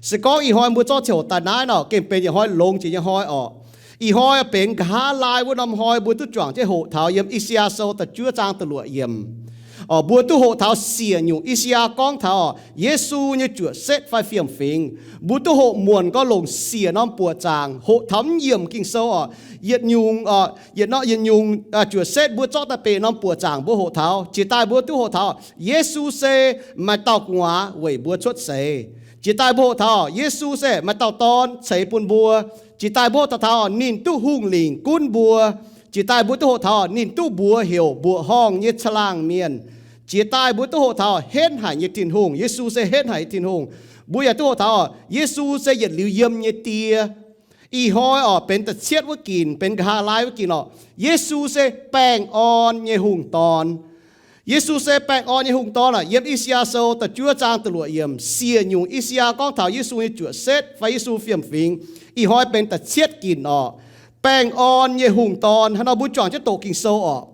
Se gorngv ih hnoi mbuo zorqv ziangh hoc daaih naaiv nor, gengh benx yietc hnoi longx jiex nyei hnoi orqc. Ih hnoi benx nqa'haav laai wuov norm hnoi, mbuo duqv juangc jienv hoqc taux yiem I^saa^yaa Sou da'juov zaang da'luoqc yiemc. Orqc, mbuo duqv hoqc taux siec nyungc I^saa^yaa gorngv taux Yesu nyei juoqc setv fai fiem-fingx. Mbuo duqv hoqc muonc gorngv longc siec norm buoqc zaangc hoqc taux mv yiemc Ging-Sou orqc. Yietc nyungc, yietc norm yietc nyungc juoqc setv mbuo zorqv daaih benx norm buoqc zaangc mbuo hoqc taux. Jiex daaih mbuo duqv hoqc taux Yesu se maaih dauh gu'nguaaz weic mbuo cuotv seix. Jiex daaih mbuo hoqc taux Yesu se maaih dauh Dorn ceix bun mbuo. Jiex daaih mbuo hoqc taux ninh duqv hungh lingc gunv mbuo. Jiex daaih mbuo duqv hoqc taux ninh duqv mbuox heuc mbuoqc horngh nyei caangh laangh mienh. Jiex daaih mbuo duqv hoqc taux henv haic nyei Tin-Hungh. Yesu se henv haic nyei Tin-Hungh. Mbuo yaac duqv hoqc taux Yesu se yietc liuz yiem nyei Die. Ih hnoi orqc benx da'cietv wuov ginc, benx nqa'haav laai wuov ginc orqc. Yesu se baengh orn nyei hungh dorn. Yesu se baengh orn nyei hungh dorn orqc. Yiem I^saa^yaa Sou da'juov zaang da'luoqc yiemc, siec nyungc I^saa^yaa gorngv taux Yesu nyei juoqc setv fai Yesu fiem-fingx. Ih hnoi benx da'cietv ginc orqc. Baengh orn nyei hungh dorn. Hnangv nor mbuo juangc jienv doqc Ging-Sou orqc.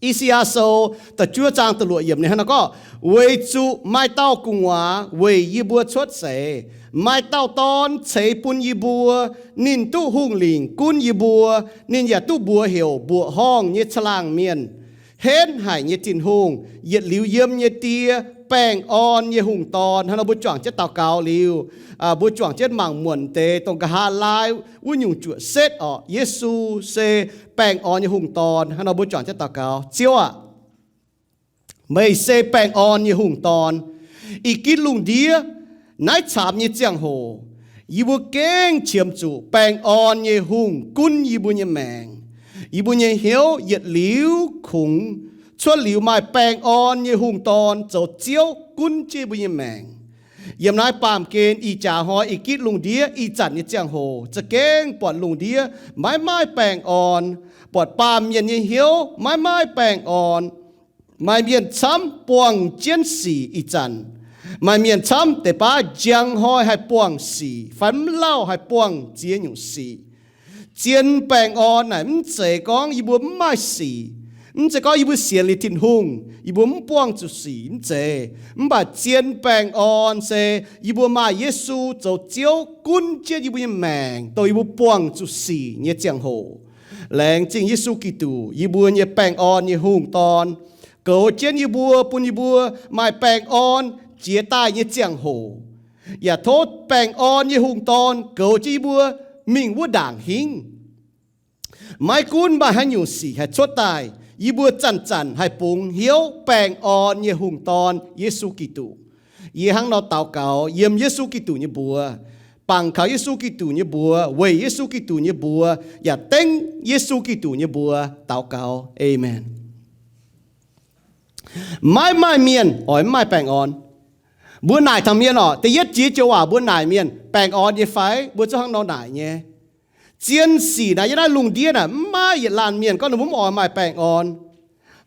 I^saa^yaa Sou da'juov zaang da'luoqc yiemc ninh hnangv nor gorngv, weic zuqc maaih dauh gu'nguaaz weic yie mbuo cuotv seix, maaih dauh Dorn ceix bun yie mbuo. Ninh duqv hungh lingc gunv yie mbuo. Ninh yaac duqv mbuox heuc mbuoqc horngh nyei caangh laangh mienh, henv haic nyei Tin-Hungh, yietc liuz yiem nyei Die, baengh orn nyei hungh dorn. Hnangv nor mbuo juangc jienv daux gaux liuz, mbuo juangc jienv mangc muonc deix dongh nqa'haav laai wuov nyungc juoqc setv orqc. Yesu se baengh orn nyei hungh dorn. Hnangv nor mbuo juangc jienv daux gaux. Ziouv aah! Meih se baengh orn nyei hungh dorn. Ih gitv lungh ndiev naaiv caamx nyei ziangh hoc, yie mbuo gengh qiemx zuqc baengh orn nyei hungh gunv yie mbuo nyei maengc. Yie mbuo nyei hnyouv yietc liuz kungx cuotv liuz maaih baengh orn nyei hungh dorn zoux Ziouv gunv jienv yie mbuo nyei maengc. Yiem naaiv baamh gen ih jaax hnoi ih gitv lungh ndiev ih zanc nyei ziangh hoc za'gengh buatc lungh ndiev maiv maaih baengh orn, buatc baamh mienh nyei hnyouv maiv maaih baengh orn. Maaih mienh camv buangh jienv sic ih zanc. Maaih mienh camv deix baav njang hnoi haih buangh sic fai mv lauh haih buangh ziex nyungc sic. Zien baengh orn naaic mv zeiz gorngv yie mbuo mv maaih sic, mv zeiz gorngv yie mbuo sienx liuz Tin-Hungh yie mbuo mv buangh zuqc sic, mv zeiz. Mv baac zien baengh orn se yie mbuo maaih Yesu zoux Ziouv gunv jienv yie mbuo nyei maengc dongh yie mbuo buangh zuqc sic nyei ziangh hoc. Laengz zingh Yesu Giduc, yie mbuo nyei baengh orn nyei hungh dorn, goux jienv yie mbuo, bun yie mbuo maaih baengh orn jiex daaih nyei ziangh hoc. Yaac tov baengh orn nyei hungh dorn goux jienv yie mbuo mingh wuov ndaangc hingv. Maiv gunv maaih haaix nyungc sic haih cuotv daaih, yie mbuo zanc-zanc haih bungx hnyouv baengh orn nyei hungh dorn, Yesu Giduc. Yie hnangv nor daux gaux yiem Yesu Giduc nyei mbuox, bangc kaux Yesu Giduc nyei mbuox, weic Yesu Giduc nyei mbuox, yaac dengv Yesu Giduc nyei mbuox daux gaux. Aamen. Maiv maaih mienh oix mv maaih baengh orn. Mbuo naaic taux mienh orqc, da'yietv jiex joux waac mbuo naaic mienh, baengh orn nyei fai? Mbuo zungv hnangv nor naaic nyei. Zien sic naaic yiem naaiv lungh ndiev naaic mv maaih yietc laanh mienh gorngv ninh mbuo mv oix maaih baengh orn.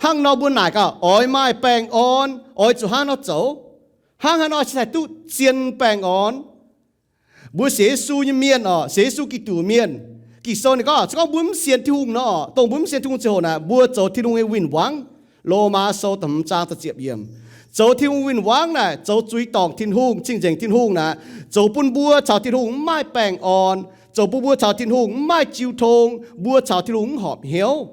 Hnangv nor mbuo naaic gaax, oix maaih baengh orn oix zuqc hnangv nor zoux. Hnangv haaix nor cingx haih duqv zien baengh orn? Mbuo sienx Yesu nyei mienh orqc, sienx Yesu Giduc mienh, Ging-Sou ninh gorngv, se gorngv mbuo mv sienx Tin-Hungh nor, dongh mbuo mv sienx Tin-Hungh ziangh hoc naaic, mbuo zoux Tin-Hungh nyei win-wangv. Lomaa Sou da'hmz zaang da'ziepc yiemc. Zoux Tin-Hungh win-wangv naaic zoux zuiz dorngc Tin-Hungh, cing-nzengc Tin-Hungh naaic, zoux bun mbuo caux Tin-Hungh mv maaih baengh orn, zoux bun mbuo caux Tin-Hungh mv maaih jiu tong, mbuo caux Tin-Hungh mv horpc hnyouv.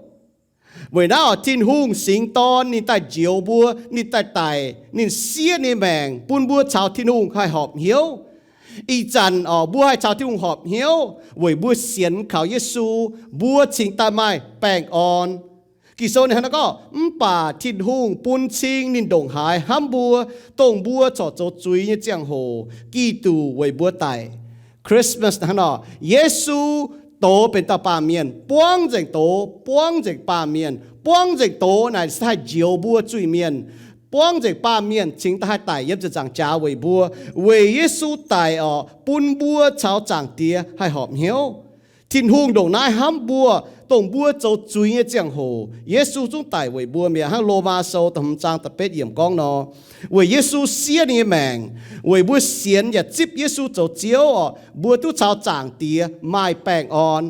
Weic naaiv oc, Tin-Hungh singx Dorn ninh daaih njoux mbuo, ninh daaih daic, ninh siev ninh maengc bun mbuo caux Tin-Hungh haih horpc hnyouv. Ih zanc oc, mbuo haih caux Tin-Hungh horpc hnyouv weic mbuo sienx kaux Yesu, mbuo cingx daaih maaih baengh orn. Ging-Sou ninh hnangv naaiv gorngv, mv baac Tin-Hungh bun cing ninh ndongc haaix hnamv mbuo, dongh mbuo corc zoux zuiz nyei ziangh hoc, Giduc weic mbuo daic. Christmas hnangv nor, Yesu douz benx dauh baamh mienh, buangv nzengc douz, buangv nzengc baamh mienh, buangv nzengc douz naaic cingx daaih haih njoux mbuo zuiz-mienh, buangv nzengc baamh mienh cingx daaih haih daic yiem ziepc nzaangc jaax weic mbuo. Weic Yesu daic oc, bun mbuo caux Zaangc Diex haih horpc hnyouv. Tin-Hungh ndongc naaiv hnamv mbuo, dongh mbuo zoux zuiz nyei ziangh hoc, Yesu zungv daic weic mbuo mi'aqv. Hnangv Lomaa Sou da'hmz zaang da'betv yiemc gorngv nor, weic Yesu siev ninh nyei maengc, weic mbuo sienx yaac zipv Yesu zoux Ziouv oc, mbuo duqv caux Zaangc Diex maaih baengh orn.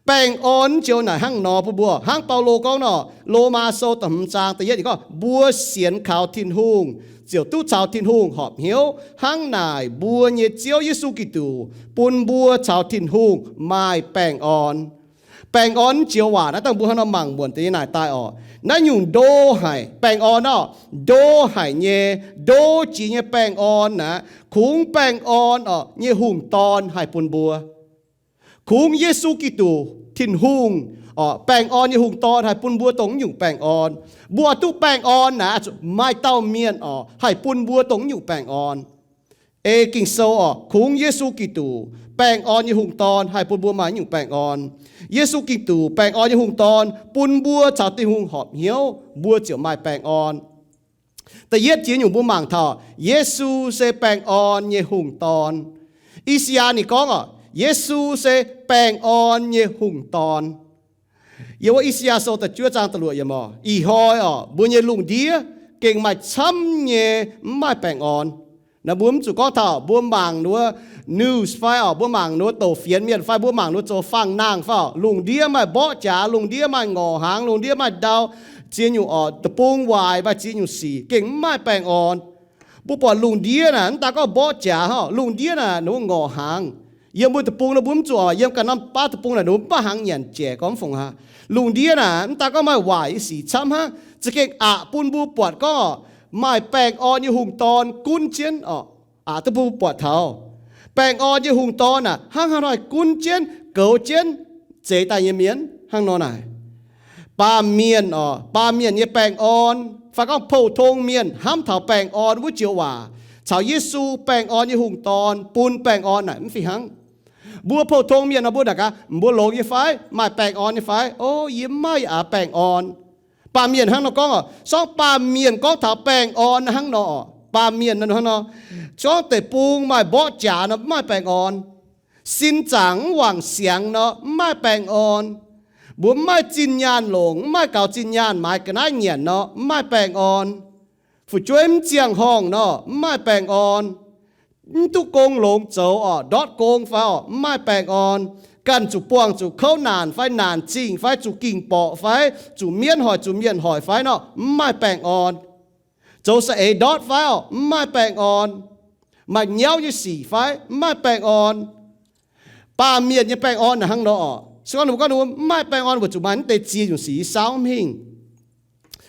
Baengh orn joux naaic hnangv nor bun mbuo, hnangv Baulo gorngv nor, Lomaa Sou da'hmz zaang da'yietv yiemc gorngv, mbuo sienx kaux Tin-Hungh ziouc duqv caux Tin-Hungh horpc hnyouv. Hnangv naaic mbuo nyei Ziouv Yesu Giduc bun mbuo caux Tin-Hungh maaih baengh orn. Baengh orn mv joux waac naaiv dangh mbuo hnangv nor mangc muonc deix nyei naaic daaih orqc. Naaiv nyungc ndo haic baengh orn orqc, ndo haic nyei, ndo jiex nyei baengh orn naaic, kungx baengh orn orqc nyei hungh dorn haih bun mbuo. Kungx Yesu Giduc, Tin-Hungh orqc, baengh orn nyei hungh dorn haih bun mbuo dongh nyungc baengh orn. Mbuo duqv baengh orn naaic, maaih dauh mienh orqc haih bun mbuo dongh nyungc baengh orn. Ei Ging-Sou orqc, kungx Yesu Giduc, baengh orn nyei hungh dorn haih bun mbuo maaih nyungc baengh orn. Yesu Giduc, baengh orn nyei hungh dorn, bun mbuo caux Tin-Hungh horpc hnyouv, mbuo ziouc maaih baengh orn. Da'yietv jiex nyungc mbuo mangc taux Yesu se baengh orn nyei hungh dorn. I^saa^yaa ninh gorngv orqc, Yesu se baengh orn nyei hungh dorn. Yiem wuov I^saa^yaa Sou da'juov zaang da'luoqc yiemc orqc, ih hnoi orqc mbuo nyei lungh ndiev gengh maaih camv nyei mv maaih baengh orn. Naaiv mbuo mv zuqc gorngv taux mbuo mangc wuov news fai orqc, mbuo mangc wuov douc fienx mienh fai mbuo mangc wuov zoux fangh nangh fai orqc, lungh ndiev maaih mborqv jaax, lungh ndiev maaih ngorc hnaangx, lungh ndiev maaih ndau, ziex nyungc orqc, deic-bung waaic, maaih ziex nyungc sic, gengh mv maaih baengh orn. Mbuo buatc lungh ndiev naaic mv daaih gorngv mborqv jaax orqc, lungh ndiev naaic ninh mbuo ngorc hnaangx. Yiem mbuo deic-bung naaic mbuo mv zuqc orqc, yiem ganh norm baav deic-bung naaic ninh mbuo mv baac hnaangx nyanc jaic gorngv mv fungc aqv. Lungh ndiev naaic mv daaih gorngv maaih waaic nyei sic camv hnangv, za'gengh aqc bun mbuo buatc gorngv orqc, maaih baengh orn nyei hungh dorn gunv jienv orqc, aqc duqv bun mbuo buatc taux baengh orn nyei hungh dorn naaic hnangv haaix nor haih gunv jienv, goux jienv zeix daaih nyei mienh hnangv nor naaic. Baamh mienh orqc, baamh mienh nyei baengh orn fai gorngv pou-tong mienh hnamv taux baengh orn wuov joux waac caux Yesu baengh orn nyei hungh dorn bun baengh orn naaic mv fih hnangv. Mbuo pou-tong mienh nor mbuo naaic gaax, mbuo longx nyei fai, maaih baengh orn nyei fai? O, yie mv maaih aax baengh orn. Baamh mienh hnangv nor gorngv orqc, sorngv baamh mienh gorngv taux baengh orn hnangv nor orqc, baamh mienh hnangv nor, sorngv deic-bung maaih mborqv jaax nor mv maaih baengh orn. Sin zaangc mv wangc siangx nor mv maaih baengh orn. Mbuo mv maaih zinh nyaanh longc, mv maaih gaux zinh nyaanh maaiz ga'naaiv nyanc nor mv maaih baengh orn. Fu'jueiv mv ziangh horngh nor mv maaih baengh orn. Mv duqv gong longx zoux orqc, ndortv gong fai orqc mv maaih baengh orn. Ganh zuqc buangh zuqc kouv naanc fai naanc zingh fai zuqc ging-borqc fai zuqc mienv hoic zuqc mienh hoic fai nor mv maaih baengh orn. Zoux saeng-eix ndortv fai orqc mv maaih baengh orn. Maaih nyauv nyei sic fai mv maaih baengh orn. Baamh mienh nyei baengh orn naaic hnangv nor orqc. Se gorngv ninh mbuo gorngv ninh mbuo mv maaih baengh orn weic zuqc maaih mv deix ziex nyungc sic yie saauv mv hingh.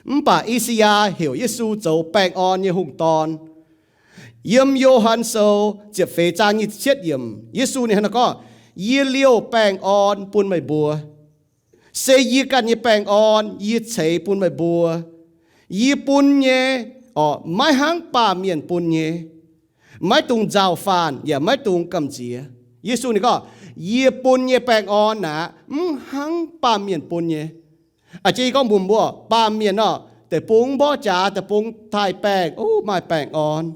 Mv baac I^saa^yaa heuc Yesu zoux baengh orn nyei hungh dorn. Yiem Yo^han Sou ziepc feix zaang nyic ziepc cietv yiemc, Yesu ninh hnangv naaiv gorngv, Yie liouh baengh orn bun meih mbuo. Se yie ganh nyei baengh orn yie ceix bun meih mbuo. Yie bun nyei orqc, maiv hnangv baamh mienh bun nyei. Maiv dungx nzauh faanh yaac maiv dungx gamh nziex. Yesu ninh gorngv, Yie bun nyei baengh orn naaic mv hnangv baamh mienh bun nyei. A'jang yie gorngv mbuox mbuo, baamh mienh orqc, deic-bung mborqv jaax, deic-bung taaih baengh, o, maaih baengh orn.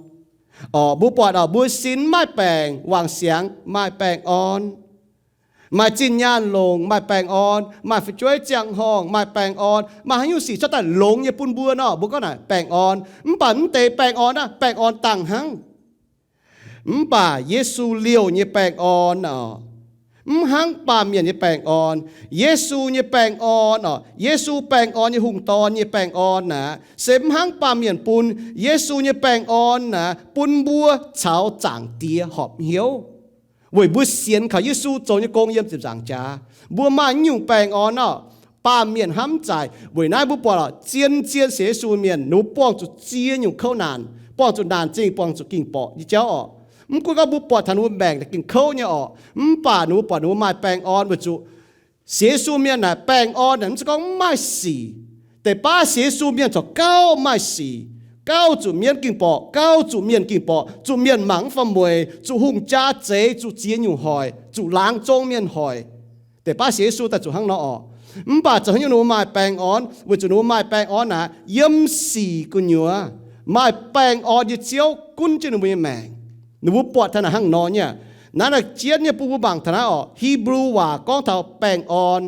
Orqc, mbuo buatc orqc, mbuo sin mv maaih baengc, wangc siangx maaih baengh orn. Maaih zinh nyaanh longc maaih baengh orn, maaih fu'jueiv ziangh horngh maaih baengh orn, maaih haaix nyungc sic cuotv daaih longx nyei bun mbuo nor, mbuo gorngv naaic baengh orn. Mv baac mv deix baengh orn naaic, baengh orn dangh hnangv. Mv baac Yesu liouh nyei baengh orn orqc, mv hnangv baamh mienh nyei baengh orn. Yesu nyei baengh orn orqc, Yesu baengh orn nyei hungh dorn nyei baengh orn naaic, se mv hnangv baamh mienh bun. Yesu nyei baengh orn naaic bun mbuo caux Zaangc Diex horpc hnyouv, weic mbuo sienx kaux Yesu zoux nyei gong yiem ziepc nzaangc jaax. Mbuo maaih nyungc baengh orn orqc, baamh mienh hnamv zaaic. Weic naaiv mbuo buatc zien-zien sienx Yesu mienh, ninh mbuo buangh zuqc ziex nyungc kouv naanc, buangh zuqc naanc zingh, buangh zuqc ging-borqc nyei jauv orqc. Mv gunv gorngv mbuo buatc taux ninh mbuo maengc naaic gengh kouv nyei orqc, mv baac ninh mbuo buatc ninh mbuo maaih baengh orn weic zuqc sienx Yesu mienh naaic baengh orn naaic mv zeiz gorngv mv maaih sic. Deix baav sienx Yesu mienh corc gauh maaih sic, gauh zuqc mienv ging-borqc, gauh zuqc mienh ging-borqc, zuqc mienh mangc mv fam mueic, zuqc hungh jaa zeix, zuqc ziex nyungc hoic, zuqc laangz zong mienh hoic. Deix baav sienx Yesu daaih zuqc hnangv nor orqc. Mv baac zoux haaix nyungc ninh mbuo maaih baengh orn? Weic zuqc ninh mbuo maaih baengh orn naaic yiem sic gu'nyuoz. Maaih baengh orn nyei Ziouv gunv jienv ninh mbuo nyei maengc. Ninh mbuo buatc taux naaic hnangv nor nyei. Naaiv naaic jienv nyei bun mbuo mangc taux naaiv orqc, Hipv^lu waac gorngv taux baengh orn.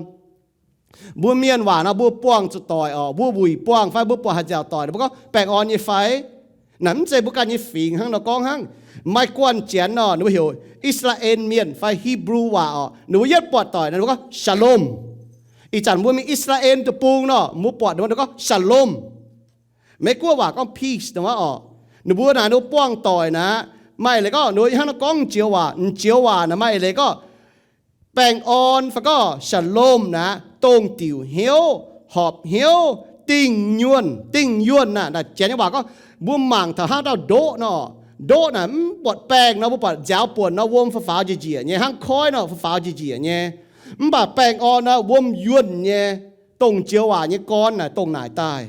Mbuo mienh waac nor mbuo buangh zuqc doic orqc, mbuo wuic buangh fai mbuo buatc haaix nziaauc doic, ninh mbuo gorngv baengh orn nyei fai? Naaic mv zeiz mbuo ganh nyei fingx hnangv nor gorngv hnangv. Maaih guanh janx nor, ninh mbuo heuc I^saa^laa^en Mienh fai Hipv^lu waac orqc, ninh mbuo yietv buatc doic nor ninh mbuo gorngv shalom. Ih zanc mbuo mingh I^saa^laa^en deic-bung nor, mbuo buatc ninh mbuo gorngv shalom. Meiv Guoqv waac gorngv peace nor orqc. Ninh mbuo naaic ninh mbuo buangh doic naaic, maaih eix leiz gorngv, ninh mbuo hnangv naaiv gorngv m'njoux waac, m'njoux waac naaic maaih eix leiz gorngv, baengh orn fai gorngv shalom naaic, dongh diuc hnyouv, horpc hnyouv, dingh nyuonh, dingh nyuonh naaic, naaic janx nyei waac gorngv, mbuo mangc taux hnangv dauh ndoqv nor, ndoqv naaic mv buatc baengh nor, mbuo buatc nziaaux buonc nor, wuom faaux faaux njiec njiec nyei, hnangv koiv nor, faaux faaux njiec njiec nyei. Mv baac baengh orn nor, wuom yuonh nyei, dongh m'njoux waac nyei gorn naaic, dongh naaic daaih.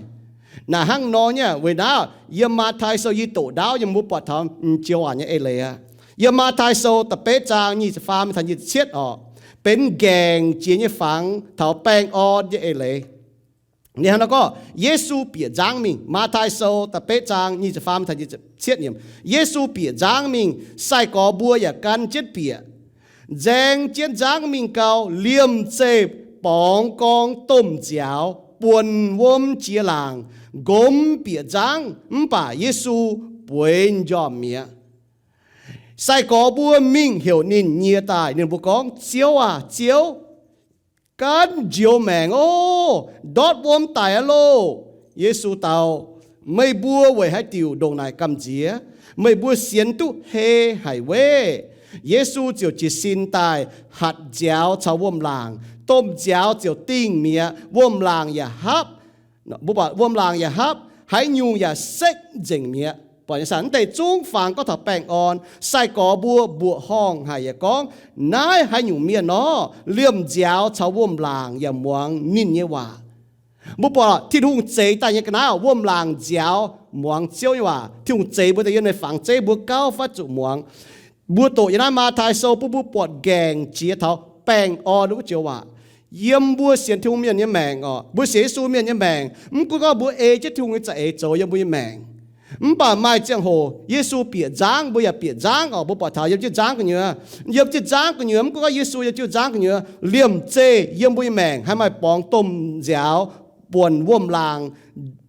Naaic hnangv nor nyei, weic naaiv yiem Matv^tai Sou yie doqc ndaauv yiem mbuo buatc taux m'njoux waac nyei eix leiz aqv. Yiem Matv^tai Sou da'betv zaang nyic ziepc faam taux nyic ziepc cietv orqc, benx nqaengc jiex nyei fangx taux baengh orn nyei eix leiz. Ninh hnangv nor gorngv, Yesu bieqc nzangv mingh. Matv^tai Sou da'betv zaang nyic ziepc faam taux nyic ziepc cietv yiemc. Yesu bieqc nzangv mingh, sai-gorx mbuo yaac gan jienv bieqc. Nzaeng jienv nzangv mingh gau, liemh zeih borngz gorngv domh nziaaux buonc wuom jiex laangc, nqomz bieqc nzangv, mv baac Yesu bueix m'njormh mi'aqv. Sai-gorx mbuo mingh heuc ninh nyie daaih. Ninh mbuo gorngv, Ziouv aah! Ziouv! Gaanv njoux maengc oc. Ndortv wuom daic aqv loh. Yesu dau, Meih mbuo weic haaix diuc ndongc naaic gamh nziex? Meih mbuo sienx duqv hei haic weiv? Yesu ziouc jiez sin daaih hatc nziaaux caux wuom-laangc. Domh nziaaux ziouc dingh mi'aqv. Wuom-laangc yaac hapv, wuom-laangc yaac hapv, haaix nyungc yaac sekv nzengc mi'aqv. Mv deix zungv fangx gorngv taux baengh orn. Sai-gorx mbuo mbuoqc horngh haic yaac gorngv, Naaiv haaix nyungc mienh nor? Liemh nziaaux caux wuom-laangc yaac muangx ninh nyei waac. Mbuo buatc Tin-Hungh zeix daaih nyei ga'naaiv, wuom-laangc nziaaux muangx Ziouv nyei waac. Tin-Hungh zeix mbuo daaih yiem naaiv fangx zeiv, mbuo gauh fatv zuqc muangx. Mbuo doqc yiem naaiv Matv^tai Sou bun mbuo buatc nqaengc jiex taux baengh orn wuov joux waac. Yiem mbuo sienx Tin-Hungh mienh nyei maengc orqc, mbuo sienx Yesu mienh nyei maengc, mv gunv gorngv mbuo ei jienv Tin-Hungh nyei za'eix zoux yiem mbuo nyei maengc, mv baac maaih ziangh hoc Yesu bieqc nzangv, mbuo yaac bieqc nzangv orqc. Mbuo buatc taux yiem jienv nzangv gu'nyuoz, yiem jienv nzangv gu'nyuoz, mv gunv gorngv Yesu yiem jienv nzangv gu'nyuoz, liemh zeih yiem mbuo nyei maengc haih maaih borngz domh nziaaux buonc wuom-laangc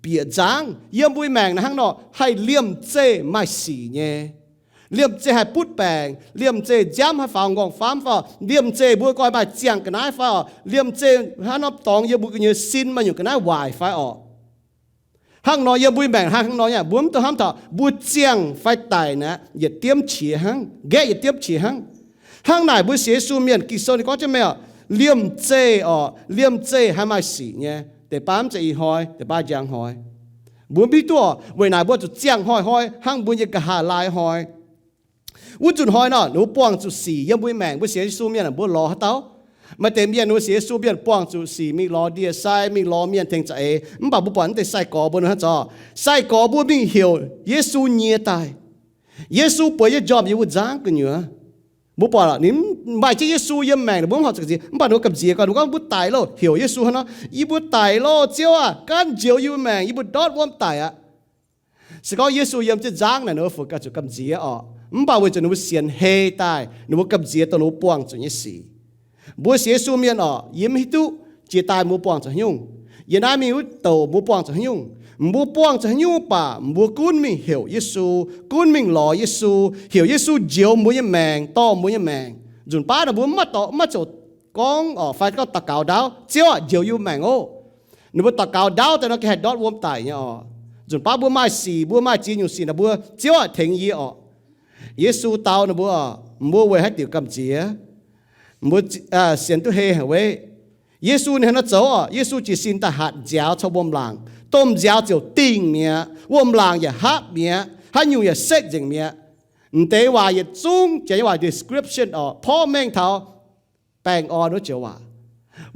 bieqc nzangv. Yiem mbuo nyei maengc naaiv hnangv nor, haih liemh zeih maaih sic nyei. Liemh zeih haih butv baengc, liemh zeih nziaamv haih faaux nqorngv-famv fai orqc, liemh zeih mbuo goi maaih ziangh ga'naaiv fai orqc, liemh zeih hnangv norm dorngx yiem mbuo gu'nyuoz sin maaih nyungc ga'naaiv waaic fai orqc. Hnangv nor yiem mbuo nyei maengc hnangv nor nyei, mbuo mv dungx hnamv taux mbuo ziangh fai daic naaic yietc diemv qiex hnangv, nqaeqv yietc diemv qiex hnangv. Hnangv naaic mbuo sienx Yesu mienh, Ging-Sou ninh gorngv jienv meih orqc, liemh zeih orqc, liemh zeih haih maaih sic nyei. Deix baav mv zeiz ih hnoi, deix baav njang hnoi. Mbuo mv hiuv duqv orqc, weic naaic mbuo zuqc ziangh hnoi-hnoi hnangv mbuo nyei nqa'haav laai hnoi. Wuov nzunc hnoi nor, ninh mbuo buangh zuqc sic yiem mbuo nyei maengc. Mbuo sienx Yesu mienh mbuo lorz haaix dauh? Maaih deix mienh, mbuo sienx Yesu mienh buangh zuqc sic mingh lorz ndie-sai, mingh lorz mienh tengx za'eix. Mv baac mbuo buatc naaiv deix sai-gorx mbuo hnangv zoux, sai-gorx mbuo mingh heuc Yesu nyie daaih. Yesu bueix nyei njormh yiem wuov nzangv gu'nyuoz. Mbuo buatc ninh maaih jienv Yesu yiem maengc, ninh mbuo mv horpc zuqc gamh nziex. Mv baac ninh mbuo gamh nziex gorngv, ninh mbuo gorngv, Mbuo daic loh! Heuc Yesu hnangv nor, Yie mbuo daic loh, Ziouv aah! Gaanv njoux yie mbuo maengc, yie mbuo ndortv wuom daic aqv. Se gorngv Yesu yiem jienv nzangv naaic, ninh mbuo fungc ganh zuqc gamh nziex orqc. Mv baac weic zuqc ninh mbuo sienx hei daaih, ninh mbuo gamh nziex dongh ninh mbuo buangh zuqc nyei sic. Mbuo sienx Yesu mienh orqc, yie mv hiuv duqv jiex daaih mbuo buangh zuqc haaix nyungc. Yiem naaiv mingh wuov douc mbuo buangh zuqc haaix nyungc. Mbuo buangh zuqc haaix nyungc baac mbuo gunv mingh heuc Yesu, gunv mingh lorz Yesu, heuc Yesu njoux mbuo nyei maengc, dorh mbuo nyei maengc. Nzunc baav naaic mbuo mv maaih dorh, mv maaih ziouc gorngv orqc, fai gorngv daux gaux ndaauv, Ziouv aah, njoux yie mbuo maengc oc. Ninh mbuo daux gaux ndaauv daaih nor, gengh haih ndortv wuom daic nyei orqc. Nzunc baav mbuo maaih sic, mbuo maaih ziex nyungc sic naaic, mbuo, Ziouv aah, tengx yie orqc. Yesu dau ninh mbuo, Mbuo weic haaix diuc gamh nziex? Mbuo sienx duqv hei haic weiv? Yesu ninh hnangv naaiv zoux orqc. Yesu jiez sin daaih hatc nziaaux caux wuom-laangc. Domh nziaaux ziouc dingh mi'aqv. Wuom-laangc yaac hapv mi'aqv. Haaix nyungc yaac sekv nzengc mi'aqv. M'deix waac yietc zungv, janx nyei waac description orqc, porv mengh taux baengh orn wuov joux waac.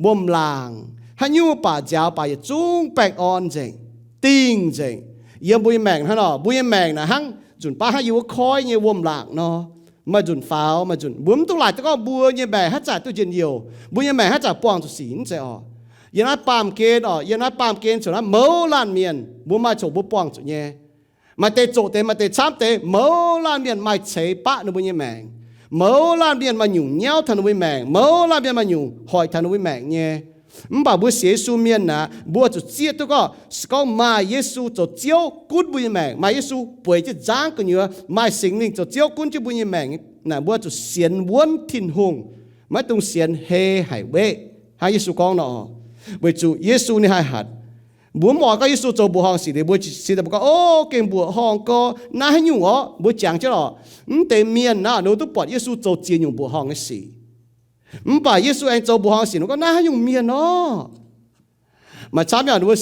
Wuom-laangc, haaix nyungc baac nziaaux baac yietc zungv baengh orn nzengc, dingh nzengc. Yiem mbuo nyei maengc hnangv nor, mbuo nyei maengc naaic hnangv nzunc baav hnangv yie wuov koiv nyei wuom-laangc nor. Maaih nzunc faaux, maaih nzunc, mbuo mv duqv laaic duqv gorngv mbuo nyei maengc haaix zanc duqv njien-youh, mbuo nyei maengc haaix zanc buangh zuqc sic, mv zeiz orqc. Yiem naaiv baamh gen orqc, yiem naaiv baamh gen corc naaiv mouz laanh mienh, mbuo maaih corc mbuo buangh zuqc nyei. Maaih deix zoqc deix, maaih deix camv deix, mouz laanh mienh maaih ceix baqv ninh mbuo nyei maengc. Mouz laanh mienh maaih nyungc nyauv taux ninh mbuo nyei maengc, mouz laanh mienh maaih nyungc hoic taux ninh mbuo nyei maengc nyei. Mv baac mbuo sienx Yesu mienh naaic, mbuo zuqc zieqv duqv gorngv, se gorngv maaih Yesu zoux Ziouv gunv mbuo nyei maengc, maaih Yesu bueix jienv nzangv gu'nyuoz, maaih Singx Lingh zoux Ziouv gunv jienv mbuo nyei maengc naaic, mbuo zuqc sienx wuonv Tin-Hungh, maiv dungx sienx hei haic weqv. Hnangv Yesu gorngv nor, weic zuqc Yesu ninh haih hatc Mbuo mv oix gorngv Yesu zoux mbuoqc horngh sic liuz, mbuo siex daaih mbuo gorngv, O, gengh mbuoqc horngh gorx, naaiv haaix nyungc orqc? Mbuo jangx jienv orqc, mv deix mienh naaiv ninh duqv buatc Yesu zoux ziex nyungc mbuoqc horngh nyei sic. Mv baac Yesu aengx zoux mbuoqc horngh sic, ninh gorngv, Naaiv haaix nyungc mienh orqc? Maaih camv nyei, ninh mbuo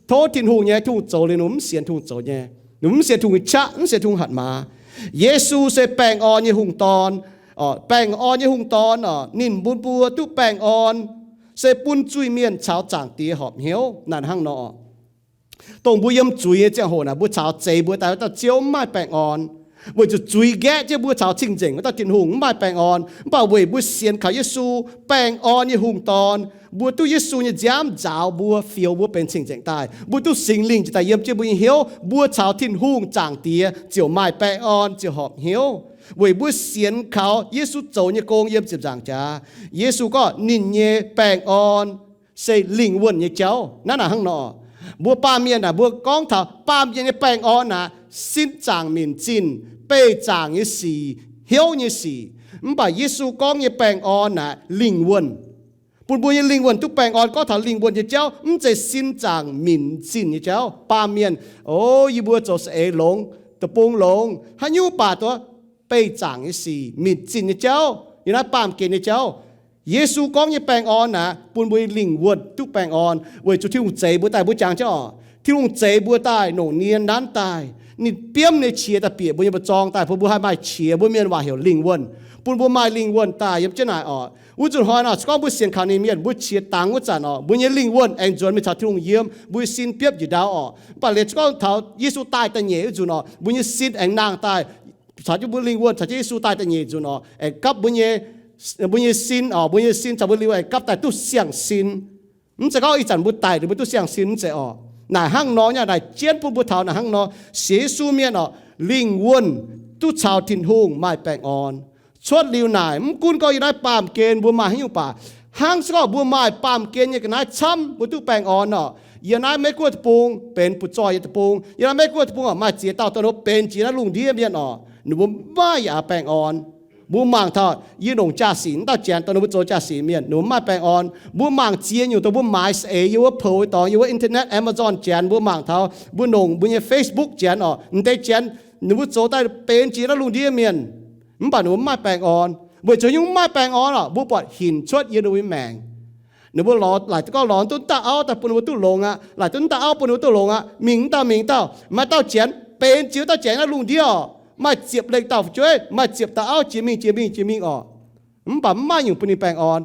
tov Tin-Hungh nyei, Tin-Hungh zoux liuz ninh mbuo mv sienx Tin-Hungh zoux nyei. Ninh mbuo mv sienx Tin-Hungh qaqv, mv sienx Tin-Hungh hatc maaz. Yesu se baengh orn nyei hungh dorn. Baengh orn nyei hungh dorn orqc, ninh bun mbuo duqv baengh orn, se bun zuiz-mienh caux Zaangc Diex horpc hnyouv. Naaiv hnangv nor, dongh mbuo yiem zuiz nyei ziangh hoc naaic, mbuo caux zeix mbuo daaih wuov dauh Ziouv mv maaih baengh orn, weic zuqc zuiz nqaeqv jienv mbuo caux cing-nzengc wuov dauh Tin-Hungh mv maaih baengh orn. Mv baac weic mbuo sienx kaux Yesu, baengh orn nyei hungh dorn, mbuo duqv Yesu nyei nziaamv nzaaux mbuo, fioux mbuo benx cing-nzengc daaih. Mbuo duqv Singx Lingh jiex daaih yiem jienv mbuo nyei hnyouv, mbuo caux Tin-Hungh Zaangc Diex ziouc maaih baengh orn, ziouc horpc hnyouv, weic mbuo sienx kaux Yesu zoux nyei gong yiem ziepc nzaangc jaax. Yesu gorngv ninh nyei baengh orn se lingh wuonh nyei jauv. Naaiv naaic hnangv nor, mbuo baamh mienh naaic, mbuo gorngv taux baamh mienh nyei baengh orn naaic, sin zaangc minc zinh, beih zaangc nyei sic, hnyouv nyei sic. Mv baac Yesu gorngv nyei baengh orn naaic lingh wuonh. Bun mbuo nyei lingh wuonh duqv baengh orn. Gorngv taux lingh wuonh nyei jauv, mv zeiz sin zaangc minc zinh nyei jauv. Baamh mienh, O, yie mbuo zoux saeng-eix longx, deic-bung longx, haaix nyungc baac duqv beih zaangc nyei sic, minc zinh nyei jauv, yiem naaiv baamh gen nyei jauv. Yesu gorngv nyei baengh orn naaic, bun mbuo nyei lingh wuonh duqv baengh orn, weic zuqc Tin-Hungh zeix mbuo daaih. Mbuo jangx jienv orqc, Tin-Hungh zeix mbuo daaih, longc nie nanv daaih, ninh biomv nyei qiex daaih bieqc mbuo nyei mba'zorng daaih, bun mbuo haih maaih qiex. Mbuo mienh waac heuc lingh wuonh. Bun mbuo maaih lingh wuonh daaih yiem jienv naaic orqc. Wuov nzunc hnoi nor, se gorngv mbuo sienx kaux ninh mienh, mbuo qiex dangx wuov zanc orqc, mbuo nyei lingh wuonh aengx nzuonx mingh caux Tin-Hungh yiem, mbuo nyei sin biopv njiec ndau orqc. Mv baac liuz se gorngv taux Yesu daaih da'nyeic wuov nzunc orqc, mbuo nyei sin aengx nangh daaih, caux jienv mbuo lingh wuonh caux jienv Yesu daaih da'nyeic nzunc orqc, aengx gapv mbuo nyei, mbuo nyei sin orqc, mbuo nyei sin caux mbuo lingh wuonh aengx gapv daaih duqv siang-sin. Mv zeiz gorngv ih zanc mbuo daic liuz mbuo duqv siang-sin, mv zeiz orqc. Naaic hnangv nor nyei, naaic jienv bun mbuo taux naaic hnangv nor, sienx Yesu mienh orqc, lingh wuonh duqv caux Tin-Hungh maaih baengh orn. Cuotv liuz naaic, mv gunv gorngv yiem naaiv baamh gen mbuo maaih haaix nyungc baac, hnangv se gorngv mbuo maaih baamh gen nyei ga'naaiv camv, mbuo duqv baengh orn orqc. Yiem naaiv Meiv Guoqv deic-bung benx butv-zoih nyei deic-bung. Yiem naaiv Meiv Guoqv deic-bung orqc, maaih ziex dauh dongh ninh mbuo benx jiex naaiv lungh ndiev mienh orqc, ninh mbuo mv maaih yaac baengh orn. Mbuo mangc taux yie longc jaa-sic wuov dauh janx, dongh ninh mbuo zoux jaa-sic mienh, ninh mbuo mv maaih baengh orn. Mbuo mangc ziex nyungc dongh mbuo maaiz saeng-eix yiem wuov poux dorngx, yiem wuov internet, Amazon janx, mbuo mangc taux mbuo longc mbuo nyei Facebook janx orqc, m'deix janx ninh mbuo zoux daaih benx jiex naaiv lungh ndiev mienh, mv baac ninh mbuo mv maaih baengh orn. Weic zuqc nyungc mv maaih baengh orn orqc, mbuo buatc hinc cuotv yiem ninh mbuo nyei maengc. Ninh mbuo lorz, laaic duqv gorngv lorz duqv dauh auv daaih bun ninh mbuo duqv longx aqv, laaic duqv dauh auv bun ninh mbuo duqv longx aqv, mingh dauh mingh dauh, maaih dauh janx benx jiex wuov dauh janx naaiv lungh ndiev orqc, maaih ziepc lengh dauh fu'jueiv, maaih ziepc dauh auv jiex mingh jiex mingh jiex mingh orqc. Mv baac mv maaih nyungc bun ninh baengh orn.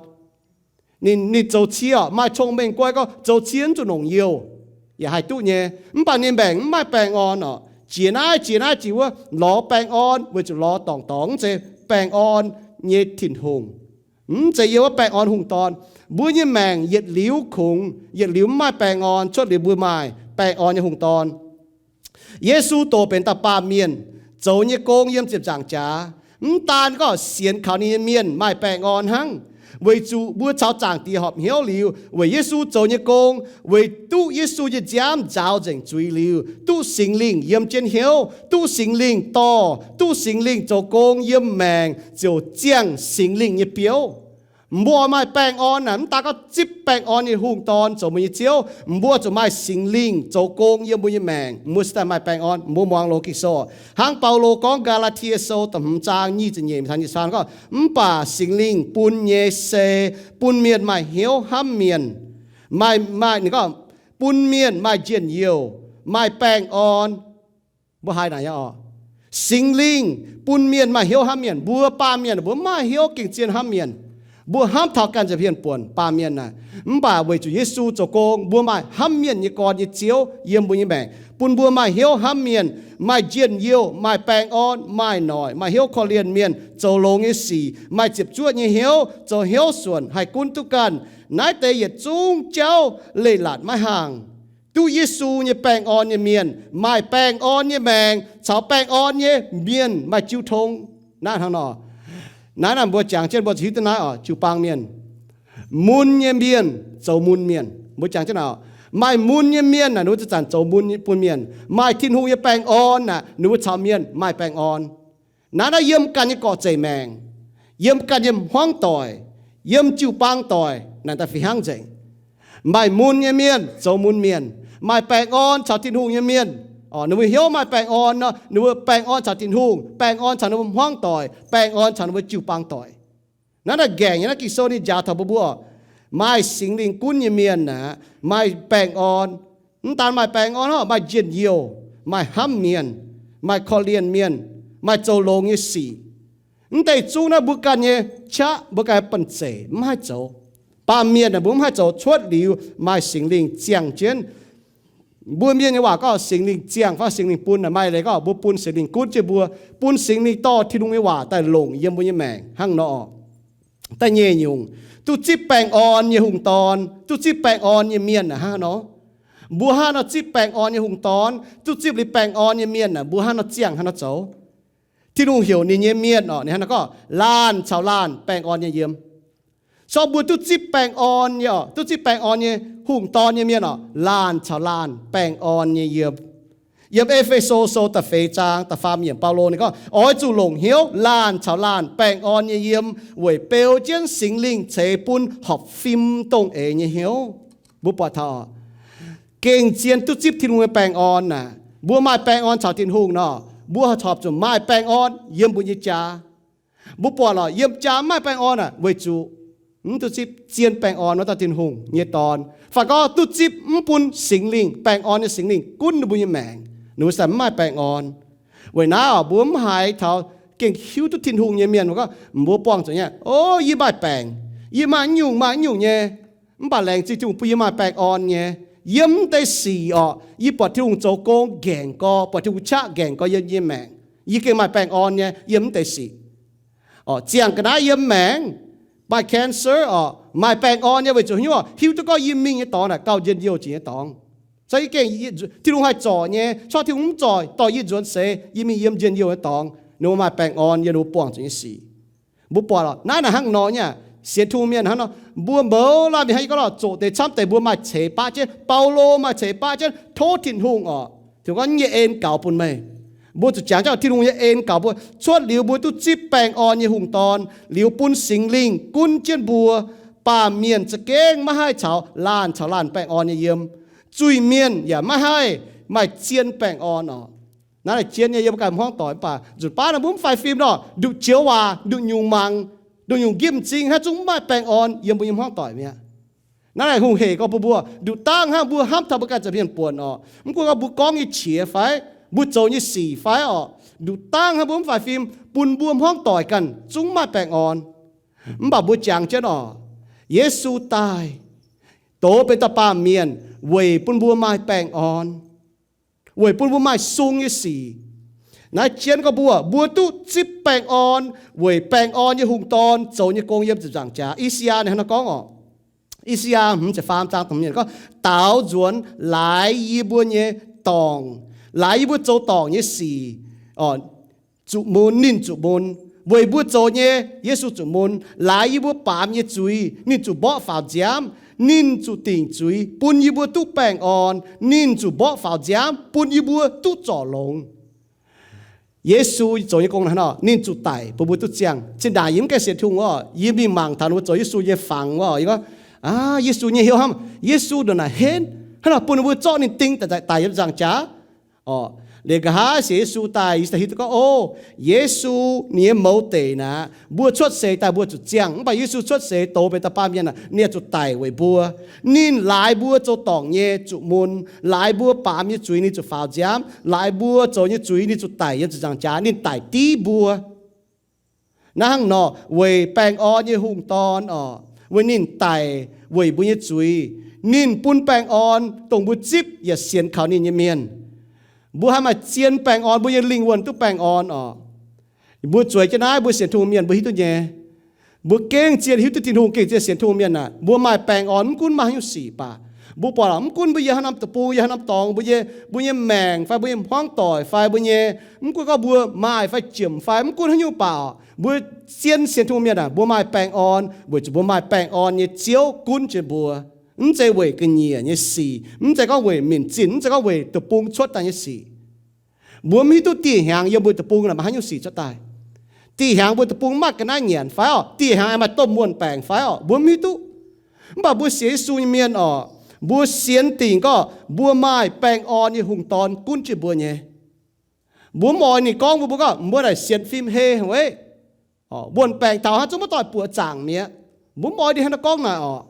Ninh, ninh zoux cie orqc, maaih cong-mengh guai gorngv zoux cie mv zuqc longc youh, yaac haih duqv nyei. Mv baac ninh maengc mv maaih baengh orn orqc. Jiex naaiv jiex naaiv jiex wuov, lorz baengh orn weic zuqc lorz dorngc dorngc, mv zeiz baengh orn nyei Tin-Hungh. Mv zeiz yiem wuov baengh orn hungh dorn. Mbuo nyei maengc yietc liuz kungx, yietc liuz mv maaih baengh orn, cuotv liuz mbuo maaih baengh orn nyei hungh dorn. Yesu doqc benx dauh baamh mienh, zoux nyei gong yiem ziepc nzaangc jaax. Mv daan gorngv sienx kaux ninh nyei mienh maaih baengh orn hnangv, weic zuqc mbuo caux Zaangc Diex horpc hnyouv liuz, weic Yesu zoux nyei gong, weic duqv Yesu nyei nziaamv nzaaux nzengc zuiz liuz, duqv Singx Lingh yiem jienv hnyouv, duqv Singx Lingh dorh, duqv Singx Lingh zoux gong yiem maengc, ziouc ziangh Singx Lingh nyei biouv. Mbuo maaih baengh orn naaic, mv daan gorngv zipv baengh orn nyei hungh dorn zoux mbuo nyei Ziouv, mbuo zuqc maaih Singx Lingh zoux gong yiem mbuo nyei maengc, mbuo cingx daaih maaih baengh orn. Mbuo muangx loz Ging-Sou, hnangv Baulo gorngv Gaa^laa^tie Sou da'hmz zaang nyic ziepc nyeic taux nyic ziepc faam gorngv, Mv baac Singx Lingh bun nyei se bun mienh maaih hnyouv hnamv mienh, maaih, maaih, ninh gorngv, bun mienh maaih njien-youh, maaih baengh orn. Mbuo haiz naaic nyei orqc? Singx Lingh bun mienh maaih hnyouv hnamv mienh. Mbuo baamh mienh mbuo mv maaih hnyouv gengh zien hnamv mienh. Mbuo hnamv taux ganh nza'hmien buonc, baamh mienh naaic. Mv baac weic zuqc Yesu zoux gong, mbuo maaih hnamv mienh nyei gorn nyei Ziouv yiem mbuo nyei maengc, bun mbuo maaih hnyouv hnamv mienh, maaih njien-youh, maaih baengh orn, maaih noic, maaih hnyouv korv-lienh mienh, zoux longx nyei sic, maaih ziepc zuoqv nyei hnyouv, zoux hnyouv suonc, haih gunv duqv ganh. Naaiv deix yietc zungv jauv leiz-latc maiv haangh. Duqv Yesu nyei baengh orn nyei mienh maaih baengh orn nyei maengc caux baengh orn nyei mienh maaih jiu tong. Naaiv hnangv nor, naaiv naaic mbuo jangx jienv mbuo zuqc hiuv duqv naaiv oc, jiu-baang mienh. Mun nyei mienh zoux mun mienh. Mbuo jangx jienv naaic, maaih mun nyei mienh naaic, ninh mbuo zanc-zanc zoux mun bun mienh. Maaih Tin-Hungh nyei baengh orn naaic, ninh mbuo caux mienh maaih baengh orn. Naaiv naaiv yiem ganh nyei gorqv-zeic maengc, yiem ganh nyei hmuangv doic, yiem jiu-baang doic naaic daaih fih hnangv nzengc. Maaih mun nyei mienh zoux mun mienh, Maaih baengh orn caux Tin-Hungh nyei mienh, ninh mbuo hnyouv maaih baengh orn nor, ninh mbuo baengh orn caux Tin-Hungh, baengh orn caux ninh mbuo hmuangv doic, baengh orn caux ninh mbuo jiu-baang doic. Naaiv naaic nqaengc nyei naaiv Ging-Sou ninh njaaux taux mbuo mbuo, maaih Singx Lingh gunv nyei mienh aeqv, maaih baengh orn. Mv daan maaih baengh orn, maaih njien-youh, maaih hnamv mienh, maaih korv-lienh mienh, maaih zoux longx nyei sic. Mv deix zungv naaiv mbuo ganh nyei qaqv, mbuo ganh nyei banh zeic mv haih zoux. Baamh mienh aeqv, mbuo mv haih zoux cuotv liuz maaih Singx Lingh ziangh jienv. Mbuo mienh nyei waac gorngv Singx Lingh ziangh fai Singx Lingh bun, maaih leiz gorngv mbuo bun Singx Lingh gunv jienv mbuo, bun Singx Lingh dorh Tin-Hungh nyei waac daaih longc yiem mbuo nyei maengc hnangv nor. Da'nyeic nyungc, duqv zipv baengh orn nyei hungh dorn, duqv zipv baengh orn nyei mienh hnangv haaix nor? Mbuo hnangv haaix nor zipv baengh orn nyei hungh dorn? Duqv zipv liuz baengh orn nyei mienh aeqv, mbuo hnangv haaix nor ziangh, hnangv haaix nor zoux? Tin-Hungh heuc ninh nyei mienh orqc, ninh hnangv haaix nor gorngv, laanh caux laanh baengh orn nyei yiem. Se gorngv mbuo duqv zipv baengh orn nyei orqc, duqv zipv baengh orn nyei hungh dorn nyei mienh orqc, laanh caux laanh baengh orn nyei yiem. Yiem E^fe^so Sou da'feix zaang da'faam yiemc, Baulo ninh gorngv, oix zuqc longc hnyouv laanh caux laanh baengh orn nyei yiem, weic beu jienv Singx Lingh ceix bun horpc fim dongh eix nyei hnyouv. Mbuo buatc taux, gengh zien duqv zipv Tin-Hungh nyei baengh orn naaic, mbuo maaih baengh orn caux Tin-Hungh nor, mbuo horpc zuqc maaih baengh orn yiem mbuo nyei jaax. Mbuo buatc lorqc, yiem jaax mv maaih baengh orn aac, weic zuqc mv duqv zipv zien baengh orn wuov dauh Tin-Hungh nyei Dorn, fai gorngv duqv zipv mv bun Singx Lingh, baengh orn nyei Singx Lingh gunv ninh mbuo nyei maengc, ninh mbuo se mv maaih baengh orn. Weic naaiv oc, mbuo mv haiz taux gengh hiuv duqv Tin-Hungh nyei mienh gorngv, mbuo buangh zuqc nyei, o, yie maaih baengc, yie maaih nyungc maaih nyungc nyei, mv baac laengz zingh Tin-Hungh bun yie maaih baengh orn nyei. Yiem mv deix sic orqc, yie buatc Tin-Hungh zoux gong nqaengc gorx, buatc Tin-Hungh qaqv nqaengc gorx yiem yie nyei maengc. Yie gengh maaih baengh orn nyei yiem mv deix sic. Ziangh ga'naaiv yiem maengc, maaih cancer orqc, maaih baengh orn nyei weic zuqc hiuv, hiuv duqv gorngv yie mingh nyei dorngx naaic gauh njien-youh jiex nyei dorngx. Yie gengh, Tin-Hungh haih zorc nyei, corc Tin-Hungh mv zorc, dorh yie nzuonx seix, yie mingh yiem njien-youh nyei dorngx. Ninh mbuo maaih baengh orn yiem ninh mbuo buangh zuqc nyei sic. Mbuo buatc lorqc, naaiv naaic hnangv nor nyei, sienx Tin-Hungh mienh hnangv nor, mbuo mouz laanh mienh hnangv yie gorngv lorqc, zoqc deix camv deix mbuo maaih ceix baqv jienv, Baulo maaih ceix baqv jienv, tov Tin-Hungh orqc, Tin-Hungh gorngv yie nyei en gaux bun meih. Mbuo zuqc jangx jienv Tin-Hungh nyei en gaux mbuo. Cuotv liuz mbuo duqv zipv baengh orn nyei hungh dorn liuz, bun Singx Lingh gunv jienv mbuo, baamh mienh za'gengh maiv haih caux laanh caux laanh baengh orn nyei yiem. Zuiz-mienh yaac maiv haih maaih zien baengh orn orqc. Naaiv naaic zien nyei yiem ganh hmuangv doic, mv baac nzunc baav naaiv mbuo mv faix fim nor, nduqc joux waac, nduqc nyungc mangc, nduqc nyungc nqimv m'zing hnangv, zungv mv maaih baengh orn yiem mbuo nyei hmuangv doic mi'aqv. Naaiv naaic hungh hec gorngv bun mbuo, nduqc dangh hnangv mbuo hnamv taux mbuo ganh zoux mienh buonc orqc, mv gunv gorngv mbuo gorngv nyei qiex fai mbuo zoux nyei sic fai orqc, nduqc dangh hnangv mbuo mv faix fim, bun mbuo hmuangv doic ganh zungv mv maaih baengh orn. Mv baac mbuo jangx jienv orqc, Yesu daaih dox benx dauh baamh mienh weic bun mbuo maaih baengh orn, weic bun mbuo maaih sung nyei sic. Naaiv jienv gorngv mbuo, mbuo duqv zipv baengh orn weic baengh orn nyei hungh dorn zoux nyei gong yiem ziepc nzaangc jaax. I^saa^yaa ninh hnangv nor gorngv orqc, I^saa^yaa hmz ziepc faam zaang da'hmz yiemc gorngv, daaux nzuonx laaix yie mbuo nyei dorngc, laaix yie mbuo zoux dorngc nyei sic, zuqc mun, ninh zuqc mun. Weic mbuo zoux nyei, Yesu zuqc mun. Laaix yie mbuo baamz nyei zuiz, ninh zuqc mborqv faaux nziaamv. Ninh zuqc dingc zuiz bun yie mbuo duqv baengh orn. Ninh zuqc mborqv faaux nziaamv bun yie mbuo duqv zorc longx. Yesu zoux nyei gong hnangv nor, ninh zuqc daic bun mbuo duqv ziangh. Zinh ndaangc yie mv gaengh sienx Tin-Hungh orqc, yie mingh mangc taux ninh mbuo zoux Yesu nyei fangx orqc, yie gorngv, aa, Yesu nyei heuc hnamv, Yesu ndongc naaic henv hnangv nor bun ninh mbuo zorqv ninh ding daic yiem nzaangc jaax orqc. Liuz nqa'haav sienx Yesu daaih, yie daaih hiuv duqv gorngv, o, Yesu ninh nyei mouz deic naaic, mbuo cuotv seix daaih mbuo zuqc ziangh, mv baac Yesu cuotv seix dox benx dauh baamh mienh naaic, ninh yaac zuqc daic weic mbuo. Ninh laaix mbuo zoux dorngc nyei zuqc mun, laaix mbuo baamz nyei zuiz ninh zuqc faaux nziaamv, laaix mbuo zoux nyei zuiz ninh zuqc daic yiem ziepc nzaangc jaax, ninh daic div mbuo. Naaiv hnangv nor, weic baengh orn nyei hungh dorn orqc, weic ninh daic weic mbuo nyei zuiz. Ninh bun baengh orn dongh mbuo zipv yaac sienx kaux ninh nyei mienh. Mbuo haih maaih zien baengh orn, mbuo nyei lingh wuonh duqv baengh orn orqc. Mbuo zueiz jienv naaiv, mbuo sienx Tin-Hungh mienh mbuo hiuv duqv nyei. Mbuo gengh zien hiuv duqv Tin-Hungh, gengh zien sienx Tin-Hungh mienh naaic, mbuo maaih baengh orn mv gunv maaih haaix nyungc sic baac. Mbuo buatc lorqc, mv gunv mbuo yiem haaix norm deic-bung, yiem haaix norm dorngx, mbuo nyei, mbuo nyei maengc fai mbuo nyei hmuangv doic fai mbuo nyei, mv gunv gorngv mbuo maaih fai jiemc fai mv gunv haaix nyungc baac, mbuo zien sienx Tin-Hungh mienh aah, mbuo maaih baengh orn weic zuqc mbuo maaih baengh orn nyei Ziouv gunv jiex mbuo. Mv zeiz weic ga'nyiec nyei sic, mv zeiz gorngv weic minc zinh, mv zeiz gorngv weic deic-bung cuotv daaih nyei sic. Mbuo mv hiuv duqv dieh hnyangx yiem mbuo deic-bung naaic maaih haaix nyungc sic cuotv daaih. Dieh hnyangx mbuo deic-bung maaih ga'naaiv nyanc fai orqc, dieh hnyangx aengx maaih domh muonh baengc fai orqc, mbuo mv hiuv duqv. Mv baac mbuo sienx Yesu nyei mienh orqc, Mbuo sienx dingc gorngv mbuo maaih baengh orn nyei hungh dorn gunv jienv mbuo nyei. Mbuo mv oix ninh gorngv mbuo, mbuo gorngv mbuo naaic sienx fim heh weic wuon baengc taux hnangv, zungv maiv doix buoqc zaangc mi'aqv. Mbuo mv oix ninh hnangv naaiv gorngv naaic orqc.